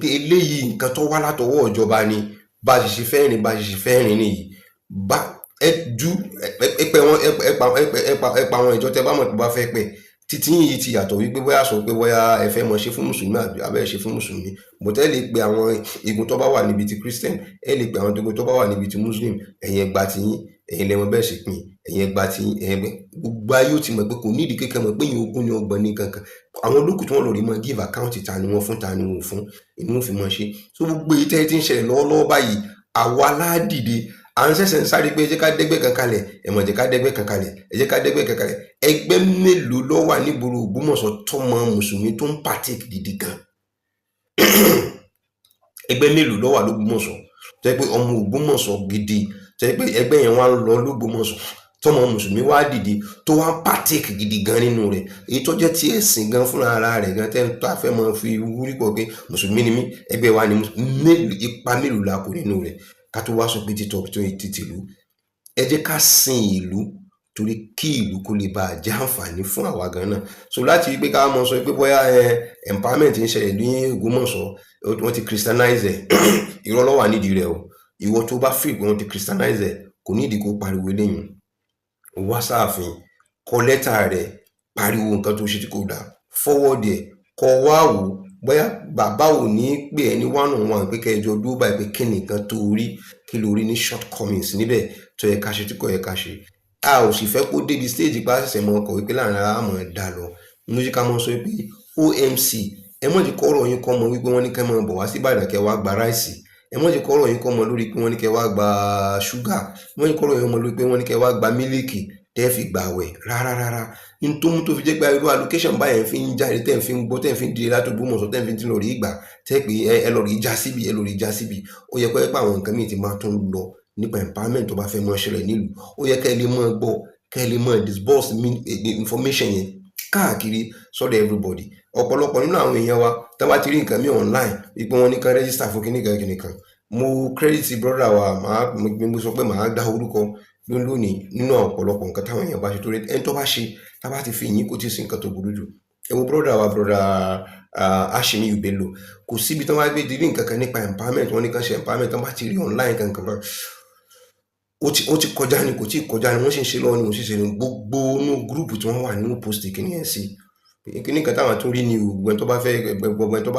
pé eléyìí, nǹkan tó wá látọwọ́ ìjọba ni. Bá a ṣe ṣe fẹ́ rìn, bá a ṣe ṣe fẹ́ rìn nìyí. Bá ẹ ju ẹ pẹ wọn, ẹ pa àwọn ìjọ tẹ bá mọ̀ pé bá fẹ́ pẹ́ títí yìí ti yàtọ̀, wípé bóyá sọ pé bóyá ẹ fẹ́ mọ ṣe fún mùsùlùmí àbí abẹ́ ṣe fún mùsùlùmí, but ẹ lè pe àwọn igun tó bá wà níbi ti Christian, ẹ lè pe àwọn igun tó bá wà níbi ti Muslim. Ẹ̀yin ẹgbà tí yín, ẹ̀yin lẹ́mọ bẹ́ẹ̀ ṣe pín. Ẹ̀yin ẹgbà tí yín, ẹ̀yin ẹgbẹ́ gbogbo ayé ó ti mọ̀ pé kò nídìí kékeré mọ̀ pé ìyẹn 20 ní 30 ní kankan. Àwọn olókùn tí wọ́n lọ rí mọ́ give account, ta ni wọ́n fún, ta ni wọ́n fún, inú wọn fi mọ́ ṣe. So gbogbo èyí tẹ́ ti ń ṣẹlẹ̀ lọ́wọ́lọ́wọ́ báyìí, àwa ládìde à ń ṣẹ̀ṣẹ̀ ń sáré pé ẹ jẹ́ ká dẹ́gbẹ́ kan kalẹ̀, ẹ mọ̀ jẹ́ ká dẹ́gbẹ́ kan kalẹ̀, ẹ jẹ́ ká dẹ́gbẹ́ kan kalẹ̀. Ẹgbẹ́ mélòó ló wà nígboro Ògbómọ̀ṣọ́ tọ́mọ mùsùlùmí tó ń partake gidi gan? Ẹgbẹ́ mélòó ló wà lÓgbómọ̀ṣọ́ tó yẹ pé ọmọ Ògbómọ̀ṣọ́ gidi, tó yẹ pé ẹgbẹ́ yẹn wá ń lọ lÓgbómọ̀ṣọ́, tọmọ mùsùlùmí wá dìde tó wá ń partake gidi gan nínú rẹ̀, èyí tó jẹ́ tí ẹ̀sìn gan fúnra ara rẹ̀ gan tẹ́ tó a fẹ́ máa fi wúrí pọ̀ pé mùsùlùmí ni mí, ẹgbẹ́ wa ni mélòó, ipa mélòó la kó nínú rẹ̀, ká tó wá sọ pé títọ́ tó ti tìlú? Ẹ jẹ́ ká sin ìlú, torí kí ìlú kó lè bá a jẹ́ àǹfààní fún àwa gan náà. So láti wípé ká mọ sọ pé bóyá ẹ empowerment ń ṣẹlẹ̀ ní Ògbómọ̀ṣọ́, wọ́n ti christianize ẹ̀, irọ́ ló wà nídìí rẹ̀ o. Ìwọ tó bá feel pé wọ́n ti christianize ẹ̀, kò nídìí kó pariwo eléyìí wá sáàfin. Kọ lẹ́tà rẹ̀, pariwo nǹkan tó ṣe tí kò dáa, forward ẹ̀, kọ wá wò bóyá bàbá ò ní pè ẹ́ ní one on one pé kẹjọ dúró báyìí pé kí nìkan tó rí, kí ló rí ní shortcomings níbẹ̀ tó yẹ ká ṣe, tí kò yẹ ká ṣe. A ò sì fẹ́ kó débi stage pa ṣẹ̀ṣẹ̀ mọ ọkọ̀ wípé láàrin ara mọ̀ ẹ́ dá lọ lójú. Ká mọ̀ sọ pé OMC, ẹ mọ̀ jẹ́ kọ́rọ̀ yín kọ́ mọ wípé wọ́n ní kẹ́ mọ̀ bọ̀ wá sí Ìbàdàn kẹ́ wá gba rice. Ẹ mọ̀ jẹ́ kọ́rọ̀ yín kọ́ mọ lórí pé wọ́n ní kẹ́ wá gba ṣúgà. Ẹ mọ̀ jẹ́ kọ́rọ̀ yín mọ lórí pé wọ́n ní kẹ́ wá gba mílíkì tẹ́ fi gbà wẹ̀. Rárá, rárá. N tó mú tó fi jẹ́ pé irú allocation báyẹn fi ń jáde, tẹ́ fi ń gbọ́, tẹ́ fi ń dire láti Ògbómọ̀ṣọ́, tẹ́ fi ń lọ rí ìgbà tẹ́ pé ẹ lọ rí já síbi, ẹ lọ rí já síbi, ó yẹ kó yẹ pé àwọn nǹkan míì ti máa tún lọ nípa empowerment tó bá fẹ́ mọ́ ṣẹlẹ̀ nílùú. Ó yẹ kẹ́ ẹ lè mọ́ gbọ́, kẹ́ ẹ lè mọ́ disburse information yẹn káàkiri sọ́dọ̀ everybody. Ọ̀pọ̀lọpọ̀ nínú àwọn èèyàn wa tá bá ti rí nǹkan mi online wípé wọ́n ní ká register fún kíní kan kíní kan, mo credit brother wa, màá mo sọ pé màá dá orúkọ lónìí nínú ọ̀pọ̀lọpọ̀ nǹkan táwọn èèyàn bá ṣe, torí ẹni tó bá ṣe, tá bá ti fi yín, kò tí ì sí nǹkan tó burú jù. Ẹ wo brother wa, brother Ashimi Bello, kò síbi tí wọ́n bá gbé di rí nǹkan kan nípa empowerment, wọ́n ní ká ṣe empowerment, tí wọ́n bá ti rí online kankan bá ó ti kọjá ni, kò tí ì kọjá ni, wọ́n sì ń ṣe lọ́wọ́ ni, wọ́n sì ṣe ní gbogbo inú group tí wọ́n wà nínú post kìíní yẹn sí kíní kan táwọn tún rí ni. Gbogbo ẹni tó bá fẹ́, gbogbo ẹni tó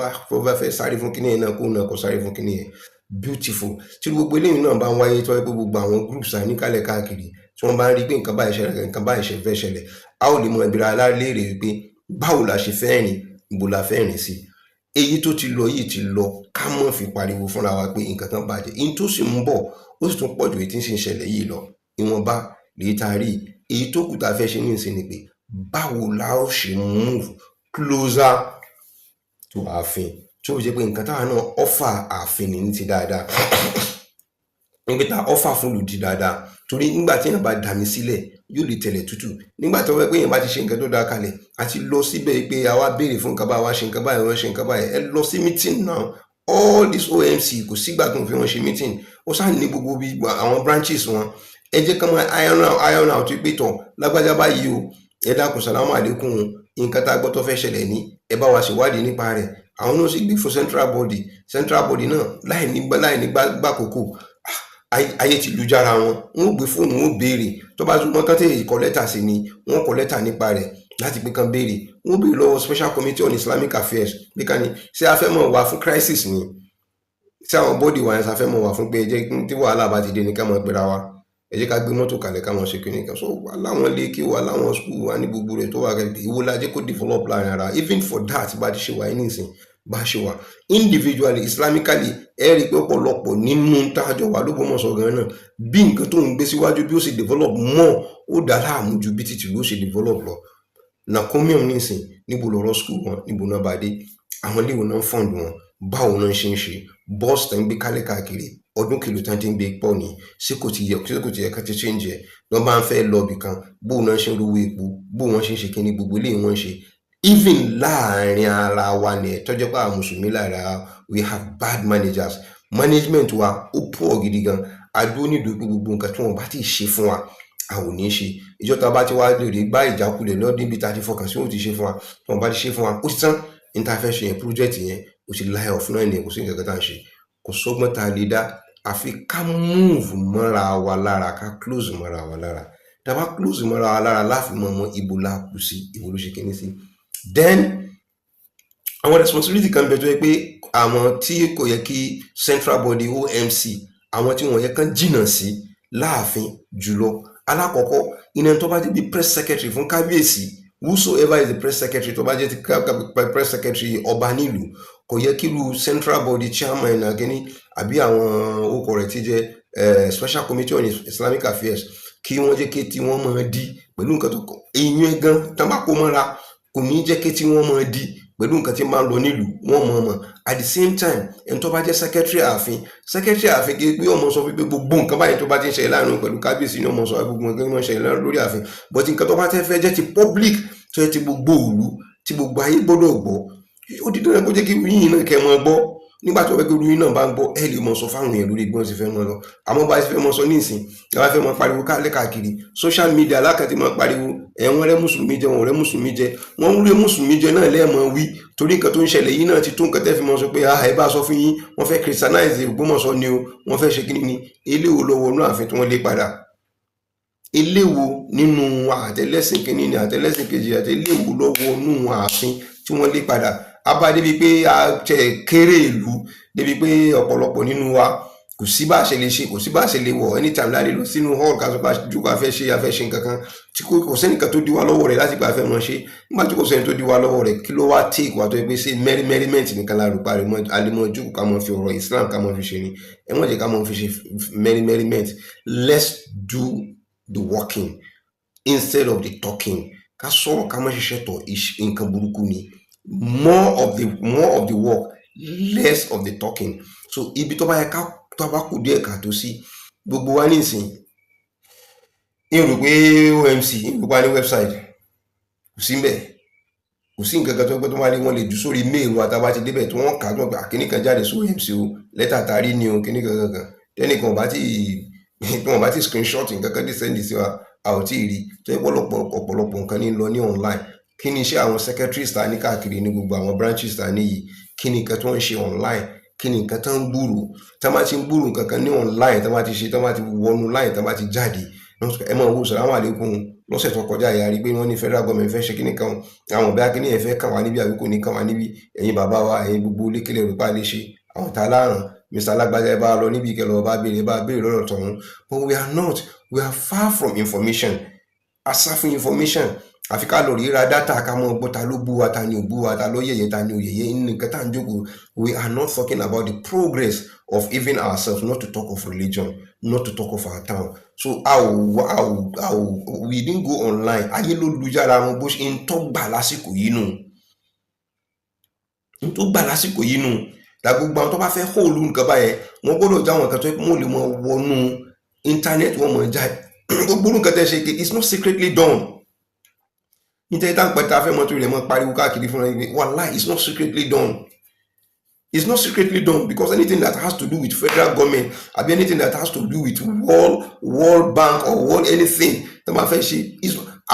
bá fẹ́ sáré fún kíní yẹn náà, kó náà kó sáré fún kíní yẹn. Beautiful. Tí gbogbo eléyìí náà bá ń wáyé, tó wáyé pé gbogbo àwọn groups à níkàlẹ̀ káàkiri, tí wọ́n bá ń rí pé nǹkan báyìí ṣẹlẹ̀, nǹkan báyìí ṣe fẹ́ ṣẹlẹ̀, a ó lè mọ ìbíra aláléèrè wípé báwo la ṣe fẹ́ rìn, ibo la fẹ́ rìn sí. Èyí tó ti lọ yìí ti lọ, ká mọ̀ fi pariwo fúnra wa pé nǹkan kan bàjẹ́. Èyí tó sì ń bọ̀, ó sì tún pọ̀ ju èyí tí ń ṣe ń ṣẹlẹ̀ yìí lọ. Ìwọ̀nba lèyí tá a rí. Èyí tó kù tá a fẹ́ ṣe ní ìsìn ni pé báwo la ó ṣe move closer to ààfin, tí ó fi jẹ́ pé nǹkan táwa náà offer ààfin ní ti dáadáa, níbi tá offer fún ìlú di dáadáa. Torí nígbà tí èèyàn bá dà mí sílẹ̀, yóò lè tẹ̀lẹ̀ tútù. Nígbà tó wẹ́ pé èèyàn bá ti ṣe nǹkan tó dáa kalẹ̀, àti lọ síbẹ̀ pé àwa béèrè fún nǹkan báyìí, àwa ṣe nǹkan báyìí, wọ́n ṣe nǹkan báyìí, ẹ lọ sí meeting náà. All this OMC, kò sígbà tó ń fi wọn ṣe meeting. Ó sáà ní gbogbo bí àwọn branches wọn, ẹ jẹ́ ká máa iron out pé tọ̀ lágbájá báyìí o, ẹ dákun, sàlámù àlékún o, nǹkan tá a gbọ́ tó fẹ́ ṣẹlẹ̀ ní, ẹ bá wa ṣèwádìí nípa rẹ̀. Àwọn náà sì gbé fún central body. Central body náà láì ní gbàkókò, ayé ti lu jára wọn, wọn ò gbé fóònù, wọn ò béèrè. Tó bá tún wọn kán tètè kọ lẹ́tà sí ni, wọn kọ lẹ́tà nípa rẹ̀ láti pé kán béèrè. Wọn béèrè lọ́wọ́ Special Committee on Islamic Affairs pé ká ní ṣé a fẹ́ mọ̀ wá fún crisis ni, ṣé àwọn body wa yẹn ṣe a fẹ́ mọ̀ wá fún pé jẹ́ tí wàhálà bá ti dé ní ká mọ̀ pera wa. Ẹ jẹ́ ká gbé mọ́tò kalẹ̀ ká máa ṣe kíní kan. So wà láwọn ilé kí wà láwọn school wà ní gbogbo rẹ̀ tó wà kẹ́. Ìwo la jẹ́ kó develop láàrin ara? Even for that, bá ti ṣe wà yìí nísìn, bá ṣe wà individually, islamically, ẹ rí i pé ọ̀pọ̀lọpọ̀ nínú tájọ wà l'Ógbómọ̀ṣọ́ gan náà, bí nǹkan tó ń gbé síwájú bí ó ṣe develop more, ó dá láàmú ju bí títí ló ṣe develop lọ. Nacomium nísìn, níbo lọ̀rọ̀ school wọn? Níbo náà bá dé? Àwọn ilé ìwé náà ń fund wọn? Báwo náà ṣe ń ṣe? Bọ́ọ̀sì tó ń gbé kálẹ̀ káàkiri, ọdún kìlò tán ti ń gbé pọ̀ ní? Ṣé kò ti yẹ ká ti change ẹ̀? Wọ́n bá ń fẹ́ lọ ibì kan, bóun náà ṣe ń rówó epo, bóun wọ́n ṣe ń ṣe kíní, gbogbo eléyìí wọ́n ń ṣe. Even láàrin ara wa ni ẹ̀ tọ́jọ́ pé àwọn mùsùlùmí láàrin ara, we have bad managers. Management wa ó poor gidi gan. Adó nídòó pé gbogbo nǹkan tí wọ́n bá ti ṣe fún wa, a ò ní ṣe. Ìjọ tá a bá ti wá lè rí bá ìjákulẹ̀ lọ́dún, ibi tá a ti fọkàn sí òun ti ṣe fún wa, tí wọ́n bá ti ṣe fún wa, ó ti tán. Ní tá a fẹ́ ṣe yẹn, project yẹn ó ti lie off náà nìyẹn. Kò sí nǹkan kan tá à ń ṣe, kò sọ́gbọ́n tá a lè dá, àfi ká move mọ́ra wa lára, ká close mọ́ra wa lára. Tá a bá close mọ́ra wa lára, láàfin mọ́ ọmọ ibo la kù sí, ibo ló ṣe kíní sí. Then àwọn responsibility kan bẹ tó yẹ pé àwọn tí kò yẹ kí central body OMC, àwọn tí wọ́n yẹ kán jìnnà sí láàfin jùlọ. Alákọ̀ọ́kọ́ iná, tó bá jẹ́ bí press secretary fún kábíyèsí, whosoever is the press secretary, tó bá jẹ́ ti press secretary ọba nílùú, kò yẹ kí irú central body chairman àgẹ́ni àbí àwọn orúkọ rẹ̀ ti jẹ́ special committee on Islamic Affairs, kí wọ́n jẹ́ kí tí wọ́n máa di pẹ̀lú nǹkan tó èèyàn gan tán bá kó mọ́ra. Kò ní jẹ́ kí tí wọ́n máa di pẹ̀lú nǹkan tí máa ń lọ nílùú, wọ́n mọ̀ mọ̀. At the same time, ẹni tó bá jẹ́ secretary ààfin, secretary ààfin, kí pé ọmọ sọ wípé gbogbo nǹkan báyìí tó bá ti ń ṣẹlẹ̀ láàrin pẹ̀lú kábíyèsí ni ọmọ sọ gbogbo nǹkan tó máa ń ṣẹlẹ̀ lórí ààfin. But nǹkan tó bá tẹ́ fẹ́ jẹ́ ti public, tó yẹ ti gbogbo ìlú, tí gbogbo ayé gbọ́dọ̀ gbọ́, ó di dandan kó jẹ́ kí yín náà kẹ́ mọ́ gbọ́. Nígbà tó fẹ́ kí irú yín náà bá ń gbọ́, ẹ lè mọ sọ fáwọn èèyàn lórí bí wọ́n ti fẹ́ mọ́ lọ. Àmọ́ bá a ti fẹ́ mọ sọ nísìn, ẹ bá fẹ́ mọ pariwo kálẹ̀ káàkiri social media, alákàtí mọ pariwo ẹ̀, wọ́n rẹ́ mùsùlùmí jẹ, wọ́n rẹ́ mùsùlùmí jẹ, wọ́n ń rẹ́ mùsùlùmí jẹ náà lẹ́ẹ̀mọ wí, torí nǹkan tó ń ṣẹlẹ̀ yìí náà ti tó nǹkan tẹ́ fi mọ sọ pé, ah, ẹ bá sọ fún yín, wọ́n fẹ́ christianize Ògbómọ̀ṣọ́ ni o, wọ́n fẹ́ ṣe kíni ni. Eléwo lọ́wọ́ inú ààfin tí wọ́n lé padà? Eléwo nínú àtẹlẹsìn kínní ni àtẹlẹsìn kejì àti eléwo lọ́wọ́ inú ààfin tí wọ́n lé padà? Abá débi pé a tẹ kéré ìlú, débi pé ọ̀pọ̀lọpọ̀ nínú wa, kò sí bá a ṣe lè ṣe, kò sí bá a ṣe lè wọ̀ anytime láti lọ sínú hall ká sọ pé àjùkọ afẹ́ ṣe, afẹ́ ṣe nǹkan kan tí kò sẹ́nìkan tó dí wa lọ́wọ́ rẹ̀ láti gba afẹ́ mọ́ ṣe. Nígbà tí kò sẹ́ni tó dí wa lọ́wọ́ rẹ̀, kí ló wá take wa tó yẹ pé ṣe merriment nìkan la rò parí mọ́ alimọ̀ jókòó ká mọ́ fi ọ̀rọ̀ Islam ká mọ́ fi ṣe ni? Ẹ mọ̀ jẹ́ ká mọ́ fi ṣe merriment. Let's do the working instead of the talking. Ká sọ̀rọ̀, ká má ṣiṣẹ́ tọ̀, nǹkan burúkú ni. More of the work, less of the talking. So ibi tó bá yẹ ká tó bá kù díẹ̀ ká tó sí gbogbo wa nísìn, n rò pé OMC n rò pé a ní website, kò sí mbẹ̀, kò sí nǹkan kan tó pé tó máa ní wọ́n lè jù sórí mail wa. Tá a bá ti débẹ̀ tí wọ́n kà á, tó gbà kíní kan jáde sí OMC o, lẹ́tà tàrí ni o, kíní kan kankan tẹ́nìkan bá ti tí wọ́n bá ti screenshot nǹkan kan dé send sí wa, a ò tí ì rí. Tó yẹ pọ̀lọpọ̀ ọ̀pọ̀lọpọ̀ nǹkan ní lọ ní online. Kí ni iṣẹ́ àwọn secretaries ta ní káàkiri ní gbogbo àwọn branches ta ní yìí? Kí ni nǹkan tó ń ṣe online? Kí ni nǹkan tó ń gbúrò? Tá bá ti ń gbúrò nǹkan kan ní online, tá bá ti ṣe, tá bá ti wọnú line, tá bá ti jáde, ẹ máa wo sàlámù àlékún. Lọ́sẹ̀ tó kọjá ìyá rí pé wọ́n ní federal government fẹ́ ṣe kíní kan, àwọn ọ̀bẹ akíní yẹn fẹ́ kàn wá níbí àbí kò ní kàn wá níbí? Ẹ̀yin bàbá wa, ẹ̀yin gbogbo lékele rò pa lè ṣe àwọn tá a láràn, Mr alágbájá, ẹ bá lọ níbi ìkẹlẹ ọba béèrè, bá béèrè lọ́dọ̀ tọ̀hún. But we are not, we are far from information. Asá fún information, àfi ká lọ rí ra data, ká mọ gbọ́ ta ló bú wa, ta ni ò bú wa, ta ló yẹ̀yẹ́, ta ni ò yẹ̀yẹ́. Nǹkan tá à ń jókòó, we are not talking about the progress of even ourselves, not to talk of religion, not to talk of our town. So a ò a ò a ò we didn't go online. Ayé ló lu jára wọn bó ṣe ń tọ́ gbà lásìkò yìí nù, ń tó gbà lásìkò yìí nù. Ta gbogbo àwọn tó bá fẹ́ hóòlù nǹkan báyẹn, wọ́n gbọ́dọ̀ já àwọn kan tó yẹ kó wọ́n lè mọ wọnú internet, wọ́n mọ̀ jáde. Gbogbo nǹkan tẹ́ ṣe, it's not secretly done. Nítorí tá à ń pẹ́ tá a fẹ́ mọ́tò rẹ̀ mọ́ pariwo káàkiri fúnra ẹni, wàláì, it's not secretly done. It's not secretly done, because anything that has to do with federal government àbí anything that has to do with World Bank or world anything tó máa fẹ́ ṣe,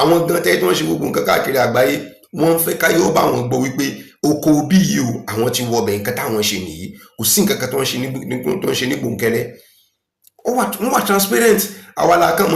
àwọn gan tẹ́ tí wọ́n ṣe gbogbo nǹkan káàkiri àgbáyé, wọ́n fẹ́ káyọ̀ bá wọn gbọ́ wípé oko bí yìí o, àwọn ti wọ ọbẹ̀, nǹkan táwọn ṣe nìyí. Kò sí nǹkan kan tó ń ṣe ní gbòǹkẹ́lẹ́. Wọ́n wà transparent. Àwa la kàn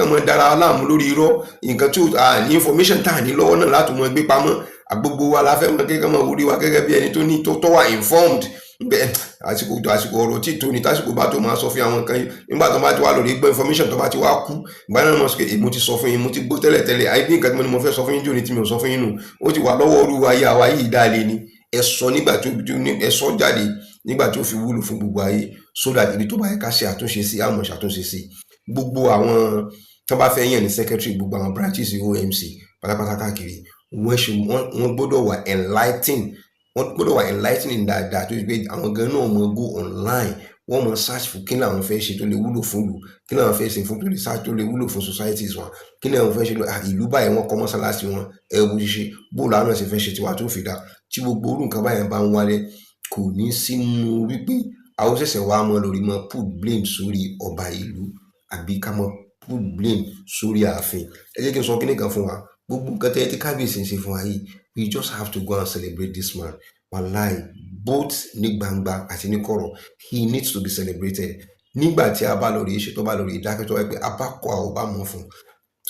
mọ́ dára láàmú lórí irọ́, nǹkan tí a ní information tá à ní lọ́wọ́ náà láti mọ gbé pamọ́. Àgbogbo wa la fẹ́ mọ kékeré mọ orí wa gẹ́gẹ́ bí ẹni tó ní tó wà informed. Bẹ́ẹ̀ àsìkò ọ̀rọ̀ tí tó ní, tásìkò bá tó, máa sọ fún àwọn nǹkan yìí. Nígbà tó bá ti wá lórí gbọ́ information, tó bá ti wá kú, ìgbà náà mo sọ pé èmo ti sọ fún yín, mo ti gbọ́ tẹ́lẹ̀ tẹ́lẹ̀. Àyè bí nǹkan tí mo ní mo fẹ́ sọ fún yín jò ní tí mi ò sọ fún yín nù, ó ti wà lọ́wọ́ orú ayé àwa yìí dáa ni. Ẹ sọ nígbà tó ẹ sọ jáde, nígbà tí ó fi wúlò fún gbogbo ayé, so that ibi tó bá yẹ ká ṣe àtúnṣe sí, àmọ́ ṣàtúnṣe sí. Gbogbo àwọn tó bá fẹ́ yàn ní secretary, gbogbo àwọn branches OMC pátápátá káàkiri, wọ́n ṣe wọ́n gbọ́dọ̀ wà enlightening, wọ́n gbọ́dọ̀ wà enlightening dáadáa, tó ṣe pé àwọn gan náà mọ̀ go online, wọ́n mọ̀ search fún kí làwọn fẹ́ ṣe tó lè wúlò fún ìlú, kí làwọn fẹ́ ṣe fún tó lè search tó lè wúlò fún societies wọn, kí làwọn fẹ́ ṣe ìlú báyìí. Wọ́n kọ́ mọ́sálásí wọn, ẹ bó ṣe ṣe bó làwọn náà ṣe fẹ́ ṣe tiwa tó fi dá. Tí gbogbo orú nǹkan báyẹn bá ń wálé, kò ní sínú wípé a ó ṣẹ̀ṣẹ̀ wá mọ́ lórí mọ́ put blame sórí ọba ìlú àbí ká mọ́ put blame sórí ààfin. Ẹ jẹ́ kí n sọ kíní kan fún wa. Gbogbo nǹkan tẹ́ tí kábíyèsí ń ṣe fún wa yìí, we just have to go and celebrate this man. Wàláì, both ní gbangba àti ní kọ̀rọ̀, he needs to be celebrated. Nígbà tí a bá lọ rí ṣe, tó bá lọ rí dákẹ́, tó wáyé pé a bá kọ́ àwọn bá mọ̀ fún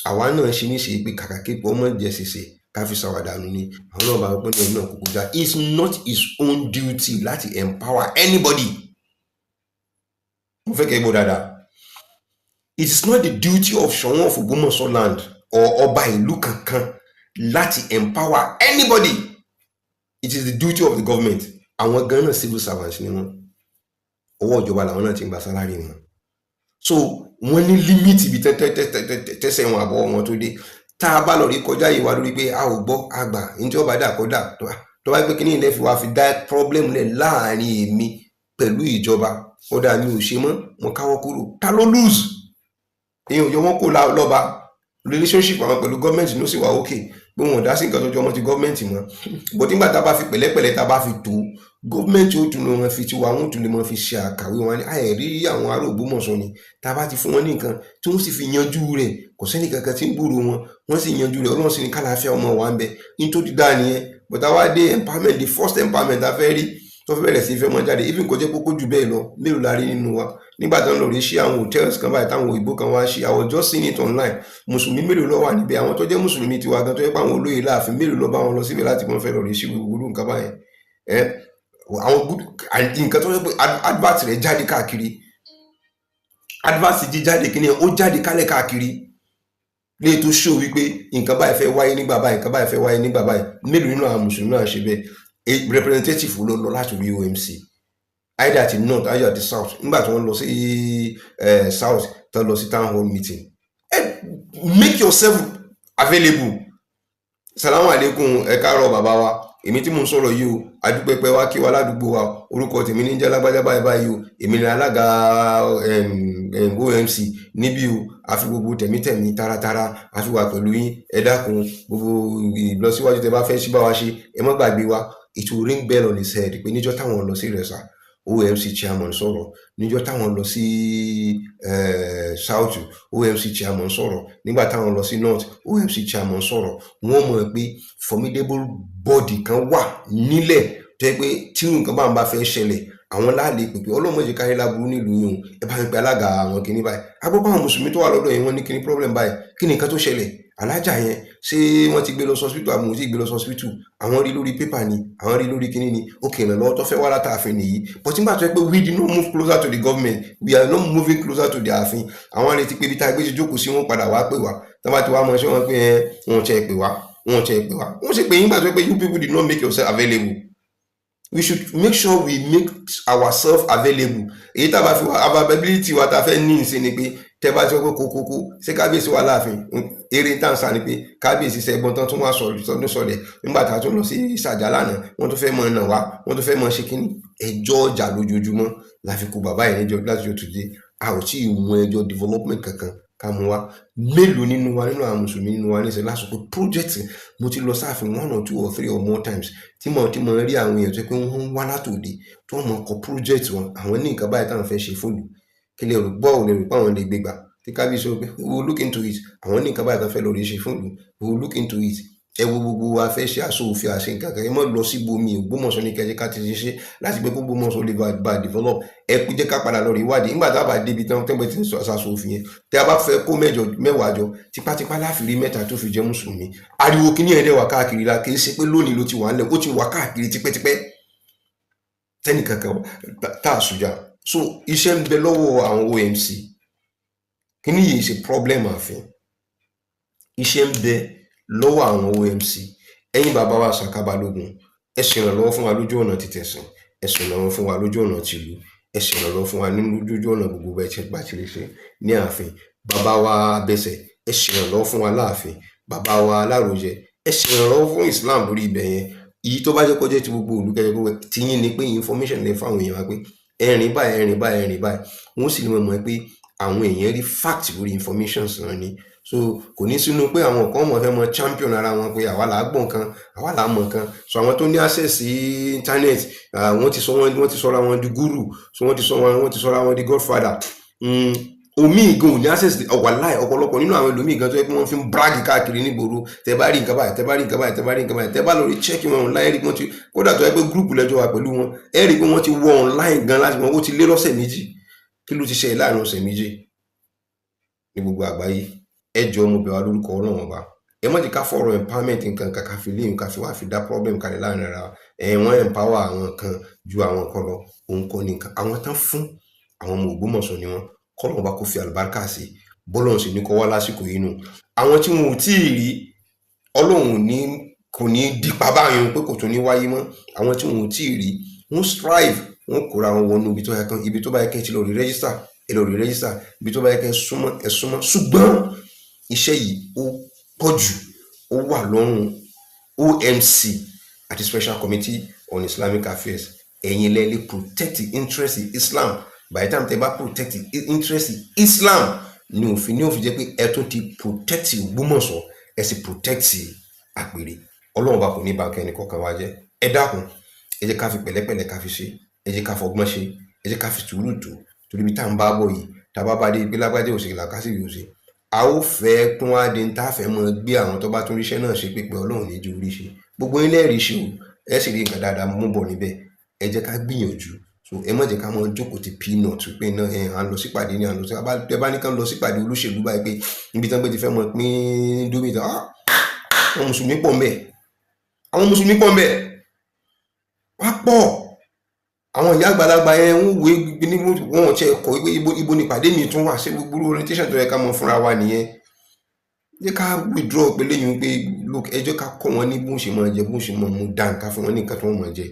àwa náà ṣe ní ṣe pé kàkà kí ọmọ jẹ ṣèṣe ká fi ṣàwàdànù ni àwọn náà bá pẹ́ ní ọdún náà kúkú já. It's not his own duty láti empower anybody. Mo fẹ́ kẹ́ gbọ́ dáadáa. It is not the duty of Ṣọ̀ún of Ògbómọ̀ṣọ́ land or ọba ìlú kankan láti empower anybody. It is the duty of the government. Àwọn gan náà, civil servants ni wọ́n. Ọwọ́ ìjọba làwọn náà ti ń gba salary wọn, so wọ́n ní limit ibi tẹ́sẹ̀ wọn àbọ̀ wọn tó dé. Tá a bá lọ rí kọjá yìí wá lórí pé a ò gbọ́ àgbà ní tí ó bá dà kó dà, tó bá pé kíní ilẹ̀ fi wá fi dá problem lẹ̀ láàrin èmi pẹ̀lú ìjọba, ó dà, mi ò ṣe mọ́, mo káwọ́ kúrò. Ta ló lose? Èèyàn yọ wọn kó lọ́ba. Relationship àwọn pẹ̀lú gọ́ọ̀mẹ̀ntì ló sì wà okay, pé wọn ò dá sí nǹkan tó jọ ọmọ ti gọ́ọ̀mẹ̀ntì mọ́. But nígbà tá a bá fi pẹ̀lẹ́pẹ̀lẹ́, tá a bá fi tó gọ́ọ̀mẹ̀ntì, ó tún lè wọn fi tiwa, wọn ó tún lè wọn fi ṣe àkàwé wọn ní àìrí àwọn ará Ògbómọ̀ṣọ́ ni. Tá a bá ti fún wọn ní nǹkan tí wọ́n sì fi yanjú rẹ̀, kò sẹ́ni kankan tí ń gbúrò wọn, wọ́n sì yanjú rẹ̀, Ọlọ́run sì ní kálàáfíà ọmọ wa ń bẹ ní tó ti dá nìyẹn. But àwa dé empowerment, the first empowerment a fẹ́ rí tó fẹ́ bẹ̀rẹ̀ sí fẹ́ mọ́ jáde, even kò jẹ́ kókó jù bẹ́ẹ̀ lọ, mélòó la rí nínú wa nígbà tó ń lọ rí sí àwọn hotels kan báyìí, táwọn òyìnbó kan wá sí? I was just seeing it online. Mùsùlùmí mélòó ló wà níbẹ̀? Àwọn tó jẹ́ mùsùlùmí tiwa gan, tó jẹ́ pé àwọn olóyè láàfin, mélòó ló bá wọn lọ síbẹ̀ láti wọn fẹ́ lọ rí sí gbogbo nǹkan báyẹn? Ẹ àwọn good nǹkan tó jẹ́ pé advert rẹ̀ jáde káàkiri, advert jíjáde kí ni, ó jáde kálẹ̀ káàkiri léè tó show wípé nǹkan báyìí fẹ́ wáyé nígbà báyìí, nǹkan báyìí fẹ́ wáyé nígbà báyìí. Mélòó nínú àwọn mùsùlùmí náà ṣe bẹ́ẹ̀? Representative ló lọ láti orí OMC, either ti north, either ti south. Nígbà tí wọ́n lọ sí south, tó lọ sí town hall meeting, make yourself available. Salamu alaikum, ẹ káàárọ̀ bàbá wa. Èmi tí mò ń sọ̀rọ̀ yìí o, adúpẹ́pẹ́ wá kí wa ládùúgbò wa. Orúkọ tèmi ní jẹ́ lágbájá báyìí báyìí o. Èmi ní alága OMC níbí o. Àfi gbogbo tẹ̀mítẹ̀mí, taratara, àfi wà pẹ̀lú yín. Ẹ dákun, gbogbo ìlọsíwájú tẹ bá fẹ́ sí bá wa ṣe, ẹ má gbàgbé wa. It will ring bell on his head pé níjọ́ táwọn lọ sí Ìrẹsà, OMC chairman sọ̀rọ̀. Níjọ́ táwọn lọ sí south, OMC chairman sọ̀rọ̀. Nígbà táwọn lọ sí north, OMC chairman sọ̀rọ̀. Wọ́n mọ̀ pé formidable body kan wà nílẹ̀ tó yẹ pé tí nǹkan bá ń bá fẹ́ ṣẹlẹ̀, àwọn láàlè pèpè. Ọlọ́mọdé kárí láburú nílùú yìí o, ẹ bá ń pe alága àwọn kìíní báyìí. Agbọ́pọ̀ àwọn mùsùlùmí tó wà lọ́dọ̀ yẹn, wọ́n ní kíní problem báyìí, kí ni nǹkan tó ṣẹlẹ̀? Alájà yẹn, ṣé wọ́n ti gbé lọ hospital àbí wọ́n ti gbé lọ hospital? Àwọn rí lórí pépà ni, àwọn rí lórí kíní ni. Ó kì í lọ́wọ́ tó fẹ́ wá látàfin nìyí. But nígbà tó yẹ pé we did not move closer to the government, we are not moving closer to the ààfin. Àwọn retí pé ibi tá a gbé ti jókòó sí, wọn padà wá pè wá. Tó bá ti wá mọ ṣé wọn pé ẹ wọn ṣe pè wá, wọn ṣe pè wá, wọn ṣe pé yín gbà tó yẹ pé you people did not make yourself available. We should make sure we make ourselves available. Èyí tá a bá fi wá availability wa tá a fẹ́ ní ìsìn ni pé tẹ́ bá ti wọ́n pé kókókó, ṣé kábíyèsí wà láàfin? Eré tá à ń sá ni pé kábíyèsí sẹ́gbọ́n tán tún wá sọ tọdún sọlẹ̀. Nígbà tá a tún lọ sí ìsàjà lánàá, wọ́n tún fẹ́ mọ nà wá, wọ́n tún fẹ́ mọ ṣe kínní. Ẹjọ́ ọjà lójoojúmọ́ la fi kó bàbá yẹn níjọ láti jọ tòde. A ò tí ì mú ẹjọ́ development kankan ká mú wa. Mélòó nínú wa, nínú àwọn mùsùlùmí nínú wa níṣẹ́ lásìkò pé project? Mo ti lọ sáàfin one or two or three or more times tí mo rí àwọn èèyàn tó pé wọ́n ń wá látòde, tí wọ́n mọ̀ kọ project wọn, àwọn ní nǹkan báyìí táwọn fẹ́ ṣe fóònù. Kí lè rò gbọ́ ò lè rò pé àwọn lè gbé gbà tí kábíyèsí ó pé we will look into it. Àwọn ní nǹkan báyìí táwọn fẹ́ lọ rí ṣe fóònù, we will look into it. Ẹ wo gbogbo wa fẹ́ ṣe aṣọ òfin àṣẹ nǹkan kan, ẹ mọ́ lọ sí bomi. Ògbómọ̀ṣọ́ ní kẹjẹ ká ti ṣe ṣe láti pé gbogbo Ògbómọ̀ṣọ́ lè bá develop. Ẹ kú jẹ́ ká padà lọ rí ìwádìí. Nígbà tá a bá débi tán tẹ́gbẹ́ tí ń sọ aṣọ òfin yẹn, tẹ́ a bá fẹ́ kó mẹ́jọ mẹ́wàá jọ, tipátipá láfi rí mẹ́ta tó fi jẹ́ mùsùlùmí. Ariwo kíní ẹ̀ dẹ̀ wà káàkiri la. Kì í ṣe pé lónìí ló ti wà ńlẹ̀, ó ti wà káàkiri tipẹ́tipẹ́. Tẹ́nìkankan tá a sùjà. So iṣẹ́ ń bẹ lọ́wọ́ àwọn OMC. Kíní yìí ṣe problem ààfin. Iṣẹ́ ń bẹ lọ́wọ́ àwọn OMC. Ẹ̀yin bàbá wa Sàká Balógun, ẹ ṣèrànlọ́wọ́ fún wa lójú ọ̀nà títẹ̀sìn, ẹ ṣèrànlọ́wọ́ fún wa lójú ọ̀nà tìlú, ẹ ṣèrànlọ́wọ́ fún wa nínú lójú ọ̀nà gbogbo bẹ́ẹ̀ tí bá ti lè ṣe ní ààfin. Bàbá wa Abẹ́sẹ̀, ẹ ṣèrànlọ́wọ́ fún wa láàfin. Bàbá wa Aláròjẹ, ẹ ṣèrànlọ́wọ́ fún Islam lórí ibẹ̀ yẹn. Èyí tó bá jẹ́ kó jẹ́ ti gbogbo ìlú kẹjẹ pé tiyín ni, pé information lè fáwọn èèyàn wa pé ẹ̀rìn báyìí, ẹ̀rìn báyìí, ẹ̀rìn báyìí, wọ́n sì lè mọ̀ pé àwọn èèyàn rí fact lórí information náà ni. So kò ní sínú pé àwọn kan mọ̀ fẹ́ mọ champion ara wọn pé àwa là á gbọ́ nǹkan, àwa là á mọ̀ nǹkan. So àwọn tó ní access sí internet, wọ́n ti sọra wọn di guru. So wọ́n ti sọra wọn di godfather. Omi gan ò ní access. Wàláì, ọ̀pọ̀lọpọ̀ nínú àwọn ẹlòmíì gan tó yẹ pé wọ́n fi ń brag káàkiri nígboro, tẹ bá rí nǹkan báyìí, tẹ bá rí nǹkan báyìí, tẹ bá rí nǹkan báyìí, tẹ bá lọ rí check wọn online, rí wọ́n ti kódà tó yẹ pé group lẹ́jọ́ wà pẹ̀lú wọn, ẹ rí i pé wọ́n ti wọ online gan láti wọn ó ti lé lọ́sẹ̀ 2. Kí ló ti ṣẹlẹ̀ láàrin ọ̀sẹ̀ 2 ní gbogbo àgbáyé? Ẹ jọ̀ọ́, mo bẹ̀ wá lórúkọ Ọlọ́run Ọba, ẹ má jẹ́ ká fọ̀rọ̀ empowerment nǹkan kan ká fi léyìn ká fi wá fi dá problem kalẹ̀ láàrin ara ẹ. Wọ́n empower àwọn kan ju àwọn kan lọ, òun kọ́ ni nǹkan. Àwọn tán fún àwọn ọmọ Ògbómọ̀ṣọ́ ni wọ́n. Kọ́lọ́run Ọba kó fi àlùbáríkà sí bọ́lọ́run sì ní kọ́ wá lásìkò yìí nù. Àwọn tí wọn ò tí ì rí, Ọlọ́run ní kò ní dípa báyìí pé kò tún ní wáyé mọ́. Àwọn tí wọn ò tí ì rí, wọ́n strive, wọ́n kóra wọn wọnú ibi tó yẹ kán, ibi tó bá yẹ kẹ́ ti lọ rí register, ẹ lọ rí register. Ibi tó bá yẹ kẹ́ súnmọ́, ẹ súnmọ́. Ṣùgbọ́n iṣẹ́ yìí ó pọ̀ jù, ó wà lọ́rùn OMC àti Special Committee on Islamic Affairs. Ẹ̀yin lẹ lè protect the interest in Islam. By the time tẹ́ bá protect the interest in Islam ní òfin jẹ́ pé ẹ tún ti protect Ògbómọ̀ṣọ́, ẹ sì protect àpèrè. Ọlọ́run bá kò ní bàǹkẹ́ ẹnì kọ̀ọ̀kan wa jẹ́. Ẹ dákun, ẹ jẹ́ ká fi pẹ̀lẹ́pẹ̀lẹ́ ká fi ṣe, ẹ jẹ́ ká fọgbọ́n ṣe, ẹ jẹ́ ká fi sùúrù tó, torí ibi tá à ń bá bọ̀ yìí, tá a bá bá dé pé lágbájá òsè làkàsìgbè òsè, a ó fẹ́ tún wá di tá a fẹ́ mọ gbé àwọn tó bá tún ríṣẹ́ náà ṣe pé Ọlọ́run ní ju orí ṣe. Gbogbo yín lẹ́ẹ̀rí ṣe o, ẹ sì rí nǹkan dáadáa mú bọ̀ níbẹ̀. Ẹ jẹ́ ká gbìyànjú. So ẹ má jẹ́ ká mọ jókòó ti peanut pé náà ẹ à ń lọ sípàdé ní à ń lọ sí. Ẹ bá ní ká lọ sípàdé olóṣèlú báyìí pé níbi tí wọ́n gbé ti fẹ́ mọ pín dómìnì, àwọn mùsùlùmí pọ̀ ńbẹ̀, àwọn mùsùlùmí pọ̀ ńbẹ̀, wá pọ̀. Àwọn ìyá àgbàlagbà yẹn ń wé ní wọn ò tiẹ̀ kọ́ pé ibo ni ìpàdé mi tún wà. Ṣé gbogbo orientation tó yẹ ká mọ fúnra wa nìyẹn? Jẹ́ ká withdraw pé lẹ́yìn pé look, ẹ jẹ́ ká kọ́ wọn ní bó ń ṣe máa jẹ, bó ń ṣe máa mú dá nǹkan fún wọn ní nǹkan tí wọ́n máa jẹ.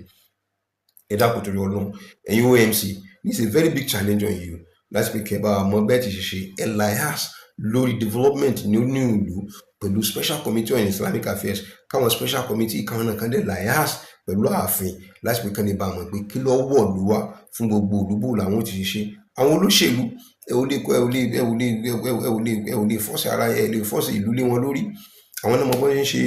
Ẹ dákun torí Ọlọ́run, ẹ̀yin OMC, this is a very big challenge on you láti pé kẹ́ bá wa mọ bẹ́ẹ̀ ti ṣe ṣe ẹ liaise lórí development ní ìlú pẹ̀lú Special Committee on Islamic Affairs, káwọn special committee káwọn náà kan dẹ̀ liaise pẹ̀lú ààfin láti pé kán lè bá mọ̀ pé kí ló wọ̀ ló wá fún gbogbo olùbò làwọn ti ṣe. Àwọn olóṣèlú, ẹ ò lè force ara ẹ lè force ìlú lé wọn lórí. Àwọn náà mọ bọ́n ṣe ń ṣe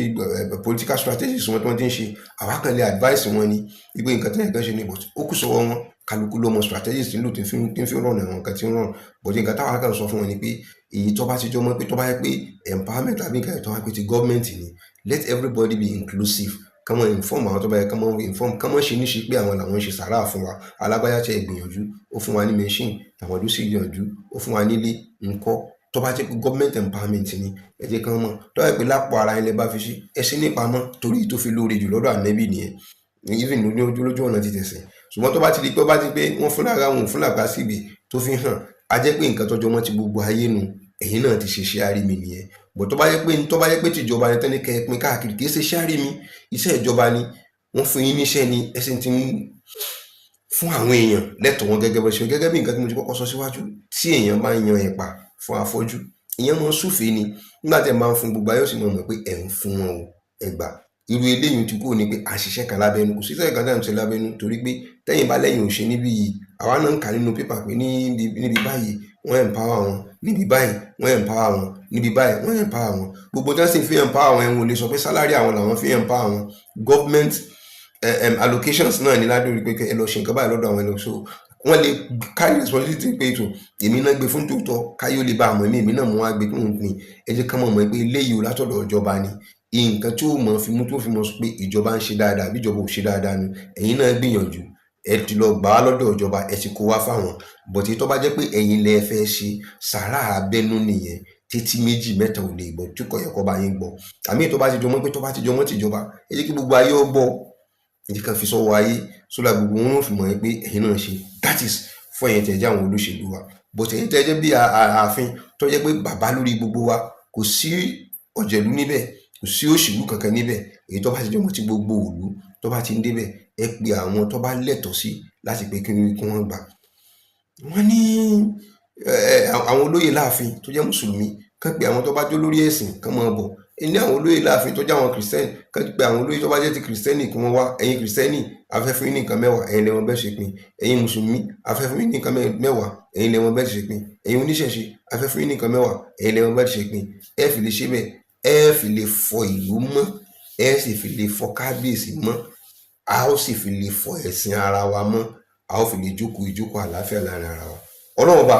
political strategies wọn tí wọ́n ti ń ṣe. Àwa kan lè advice wọn ni wípé nǹkan tẹ́yẹ̀ kan ṣe ni, but ó kù sọ́wọ́ wọn. Kálukú ló mọ strategies tí ń lò tí ń fi run àwọn nǹkan tí ń run. But nǹkan táwa kan sọ fún wọn ni pé èyí tó bá ti jọ mọ́ pé tó bá yẹ pé empowerment tàbí nǹkan tó bá pé ti government ni, let everybody be inclusive. Kán mọ inform àwọn tó bá yẹ kán mọ inform, kán mọ ṣe níṣe pé àwọn làwọn ń ṣe sàrà fún wa. Alágbájá tẹ gbìyànjú, ó fún wa ní machine, àwọn ọdún sì gbìyànjú, ó fún wa nílé ńkọ́. Tó bá jẹ́ pé government empowerment ni, ẹ jẹ́ kán mọ̀. Tó bá jẹ́ pé lápò ara yín lẹ bá fi ṣe, ẹ ṣe ní ìpamọ́, torí tó fi lóore jù lọ́dọ̀ ànẹ́bì nìyẹn, even ní ojú lójú ọ̀nà ti tẹ̀sìn. Ṣùgbọ́n tó bá ti di pé ó bá ti pé wọ́n fún lára wọn ò fún làgbà síbi tó fi hàn, á jẹ́ pé nǹkan tọ́jọ́ mọ́ ti gbogbo ayé nu, ẹ̀yin náà ti ṣe ṣe àrí mi nìyẹn. Bọ̀ tó bá jẹ́ pé tìjọba ni tẹ́ni kẹ́ ẹ pín káàkiri, kì í ṣe ṣe àrí mi. Iṣẹ́ ìjọba ni wọ́n fún yín níṣẹ́ ni, ẹ sì ti ń fún àwọn èèyàn lẹ́tọ̀ọ́ wọn gẹ́gẹ́ bó ṣe gẹ́gẹ́ bí nǹkan tí mo ti kọ́kọ́ sọ síwájú. Tí èèyàn bá yan ẹ̀pà fún afọ́jú, èèyàn máa ń súfèé ni. Nígbà tí ẹ máa ń fún, gbogbo ayé ó sì máa mọ̀ pé ẹ̀ ń fún wọn o. Ẹ gbà irú eléyìí tí kúrò ní pé àṣìṣe kan lábẹ́nu, kò sí sẹ́yìn kan tí à ń ṣe lábẹ́nu, torí pé tẹ́yìn bá lẹ́yìn ò ṣe níbí yìí, àwa náà ń kà nínú pépà pé níbi báyìí wọ́n empower wọn, níbi báyìí wọ́n empower wọn, níbi báyìí wọ́n empower wọn. Gbogbo tí wọ́n sì fi empower wọn, ẹ̀wọ̀n lè sọ pé salary àwọn làwọn fi empower wọn. Government allocations náà ní ládùúgbò pé ẹ lọ ṣe nǹkan báyìí lọ́dọ̀ àwọn ẹ lọ. So wọ́n lè carry responsibility pé tó èmi náà gbé fún tòótọ́, káyọ̀ lè bá àmọ́ èmi náà mú wá gbé tó ń pin. Ẹ jẹ́ ká mọ̀ mọ́ pé eléyìí o látọ̀dọ̀ ìjọba ni. Nǹkan tí ó mọ̀ fi mú tó fi mọ̀ pé ìjọba ń ṣe dáadáa àbí ìjọba ò ṣe dáadáa ni, ẹ̀yin náà gbìyànjú, ẹ ti lọ gbà á lọ́dọ̀ ìjọba, ẹ ti kó wá fáwọn. But tó bá jẹ́ pé ẹ̀yin lẹ fẹ́ ṣe sàrà abẹ́nú nìyẹn, títí méjì mẹ́ta ò lè gbọ́ tí kò yẹ kó bá yín gbọ́. Àmì tó bá ti jọmọ́ pé tó bá ti jọmọ́ tìjọba, ẹ jẹ́ kí gbogbo ayé ó gbọ́. Ẹ jẹ́ kán fi sọ́wọ́ ayé sódà gbogbo wọn ó fi mọ̀ pé ẹ̀yin náà ṣe. That is fún ẹ̀yin tẹ́ jẹ́ àwọn olóṣèlú wa. But ẹ̀yin tẹ́ jẹ́ bí ààfin tó jẹ́ pé bàbá lórí gbogbo wa, kò sí ọ̀jẹ̀lú níbẹ̀, kò sí òṣèlú kankan níbẹ̀. Èyí tó bá ti jọmọ́ ti gbogbo ìlú tó bá ti ń débẹ̀, ẹ pe àwọn tó bá lẹ́tọ̀ọ́ sí láti pé kí wọ́n gbà. Wọ́n ní àwọn olóyè láàfin tó jẹ́ mùsùlùmí, kán pe àwọn tó bá jó lórí ẹ̀sìn kán máa bọ̀. Ní àwọn olóyè láàfin tó jẹ́ àwọn kìrìsìtẹ́nì, kán pe àwọn olóyè tó bá jẹ́ ti kìrìsìtẹ́nì kí wọ́n wá. Ẹ̀yin kìrìsìtẹ́nì, a fẹ́ fún yín ní nǹkan 10, ẹ̀yin lẹ mọ bẹ́ẹ̀ ṣe pín. Ẹ̀yin mùsùlùmí, a fẹ́ fún yín ní nǹkan 10, ẹ̀yin lẹ mọ bẹ́ẹ̀ ṣe pín. Ẹ̀yin oníṣẹ̀ṣe, a fẹ́ fún yín ní nǹkan 10, ẹ̀yin lẹ mọ bẹ́ẹ̀ ṣe pín. Ẹ fi lè ṣe bẹ́ẹ̀, ẹ fi lè fọ ìlú mọ́, ẹ sì fi lè fọ kábíyèsí mọ́, a ó sì fi lè fọ ẹ̀sìn ara wa mọ́, a ó fi lè jókòó ìjókòó àlàáfíà láàrin ara wa. Ọlọ́run Ọba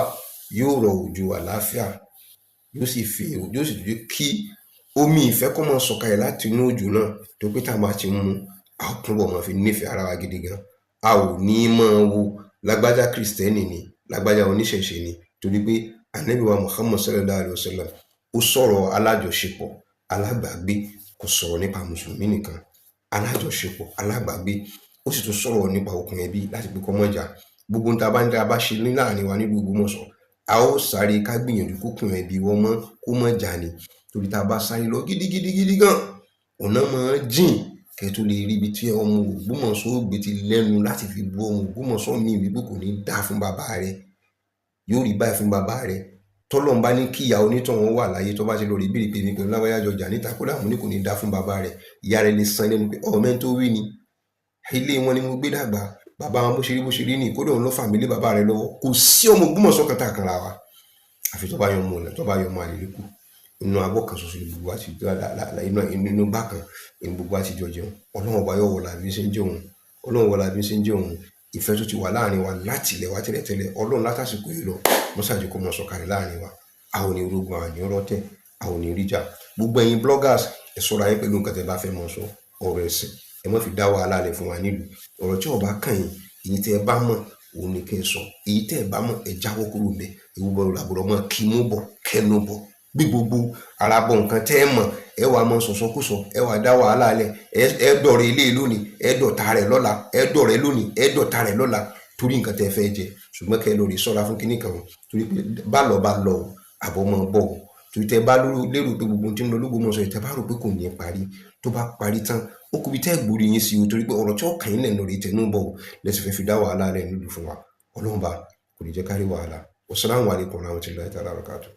yóò rọ òjò àlàáfíà, yóò sì fi yóò sì jẹ́ kí omi ìfẹ́ kó máa sọ̀kalẹ̀ láti inú òjò náà, tó pé tá a bá ti mu, a ó túnbọ̀ máa fi nífẹ̀ẹ́ ara wa gidi gan. A ò ní máa wo lágbájá kìrìsìtẹ́nì ni, lágbájá oníṣẹ̀ṣe ni, torí pé Ànábì wa Muhammad sallallahu alayhi wa sallam ó sọ̀rọ̀ alájọṣepọ̀ alágbàgbé, kò sọ̀rọ̀ nípa mùsùlùmí nìkan. Alájọṣepọ̀ alágbàgbé, ó sì tún sọ̀rọ̀ nípa okùn ẹbí láti pé kó mọ́ jà. Gbogbo ohun tá a bá ń dá a bá ṣe ní láàrin wa nílùú Ògbómọ̀ṣọ́, a ó sáré ká gbìyànjú kókùn ẹbí wọn mọ́ kó mọ́ jà ni, torí tá a bá sáré lọ gidigidi gidi gan, ọ̀nà máa jìn kẹ́ tó lè rí ibi tí ọmọ Ògbómọ̀ṣọ́ ó gbé ti lẹ́nu láti fi bu ọmọ Ògbómọ̀ṣọ́ míì wípé kò ní dá fún bàbá rẹ̀, yóò rí báyìí fún bàbá rẹ̀. Tọ́lọ́run bá ní kí ìyá onítọ̀hún wà láyé, tó bá ti lọ rí bíi pé mi pẹ̀lú lágbájá jọ jà níta, kódà mo ní kò ní dá fún bàbá rẹ̀, ìyá rẹ̀ lè san lẹ́nu pé ọmọ ẹni tó wí ni, ilé wọn ni mo gbé dàgbà, bàbá wọn bó ṣe rí ní, kódà òun ló fà mí lé bàbá rẹ̀ lọ́wọ́. Kò sí ọmọ Ògbómọ̀ṣọ́ kan tá a kan ra wa, àfi tó bá yọ ọmọ tó bá yọ ọmọ àlè lókù. Inú abọ́ kan ṣoṣo ni gbogbo wa ti inú igbá kan ni gbogbo wa ti jọ jẹun. Ọlọ́run Ọba yóò wọlá bí ṣe ń jẹ́ òun, Ọlọ́run wọlá bí ṣe ń jẹ́ òun. Ìfẹ́ tó ti wà láàrin wa láti ilẹ̀ wa tẹ́lẹ̀tẹ́lẹ̀, Ọlọ́run látàsìkò yìí lọ mọ́sàájú kó mọ́ sọ̀kalẹ̀ láàrin wa. A ò ní rógun, a ò ní rọ́tẹ̀, a ò ní ríjà. Gbogbo ẹ̀yin bloggers, ẹ ṣọ́ra yín pẹ̀lú nǹkan tẹ́ bá fẹ́ mọ̀ sọ. Ọ̀rọ̀ ẹ̀sìn, ẹ má fi dá wàhálà lẹ̀ fún wa nílùú. Ọ̀rọ̀ tí ó bá kàn yín, èyí tẹ́ ẹ bá mọ̀ òun ni kẹ́ ẹ sọ, èyí tẹ́ ẹ bá mọ̀ ẹ jáwọ́ kúrò ńbẹ̀. Ewu bọ̀ làbúrò mọ́ kí mú bọ̀ kẹnu bọ̀ bí gbogbo ara bọ̀ nǹkan tẹ́ ẹ mọ̀, ẹ wàá mọ sọ̀sọ́kùsọ, ẹ wàá dá wàhálà lẹ̀, ẹ dọ̀rẹ́ ilé lónìí, ẹ dọ̀tá rẹ̀ lọ́la, ẹ dọ̀rẹ́ lónìí, ẹ dọ̀tá rẹ̀ lọ́la, torí nǹkan tẹ́ fẹ́ jẹ. Ṣùgbọ́n kẹ́ ẹ lọ rí sọ́ra fún kinní kan, torí pé bá lọ bá lọ o, àbọ̀ mọ́ bọ̀ o. Torí tẹ́ bá lérò pé gbogbo ohun tí ń lọ l'Ógbómọ̀ṣọ́ yìí, tẹ́ bá rò pé kò ní parí, tó bá parí tán, ó kú bí tẹ́ gbórí yín sí o, torí pé ọ̀rọ̀ tí ó kàn yín lẹ̀ ń lọ rí tẹnu bọ̀ o, lẹ́sìn fẹ́ fi dá wàhálà lẹ̀ nílùú fún wa. Ọlọ́run bá kò ní jẹ́ ká rí wàhálà. Wassalamu alaikum warahmatullahi ta'ala wabarakatuh.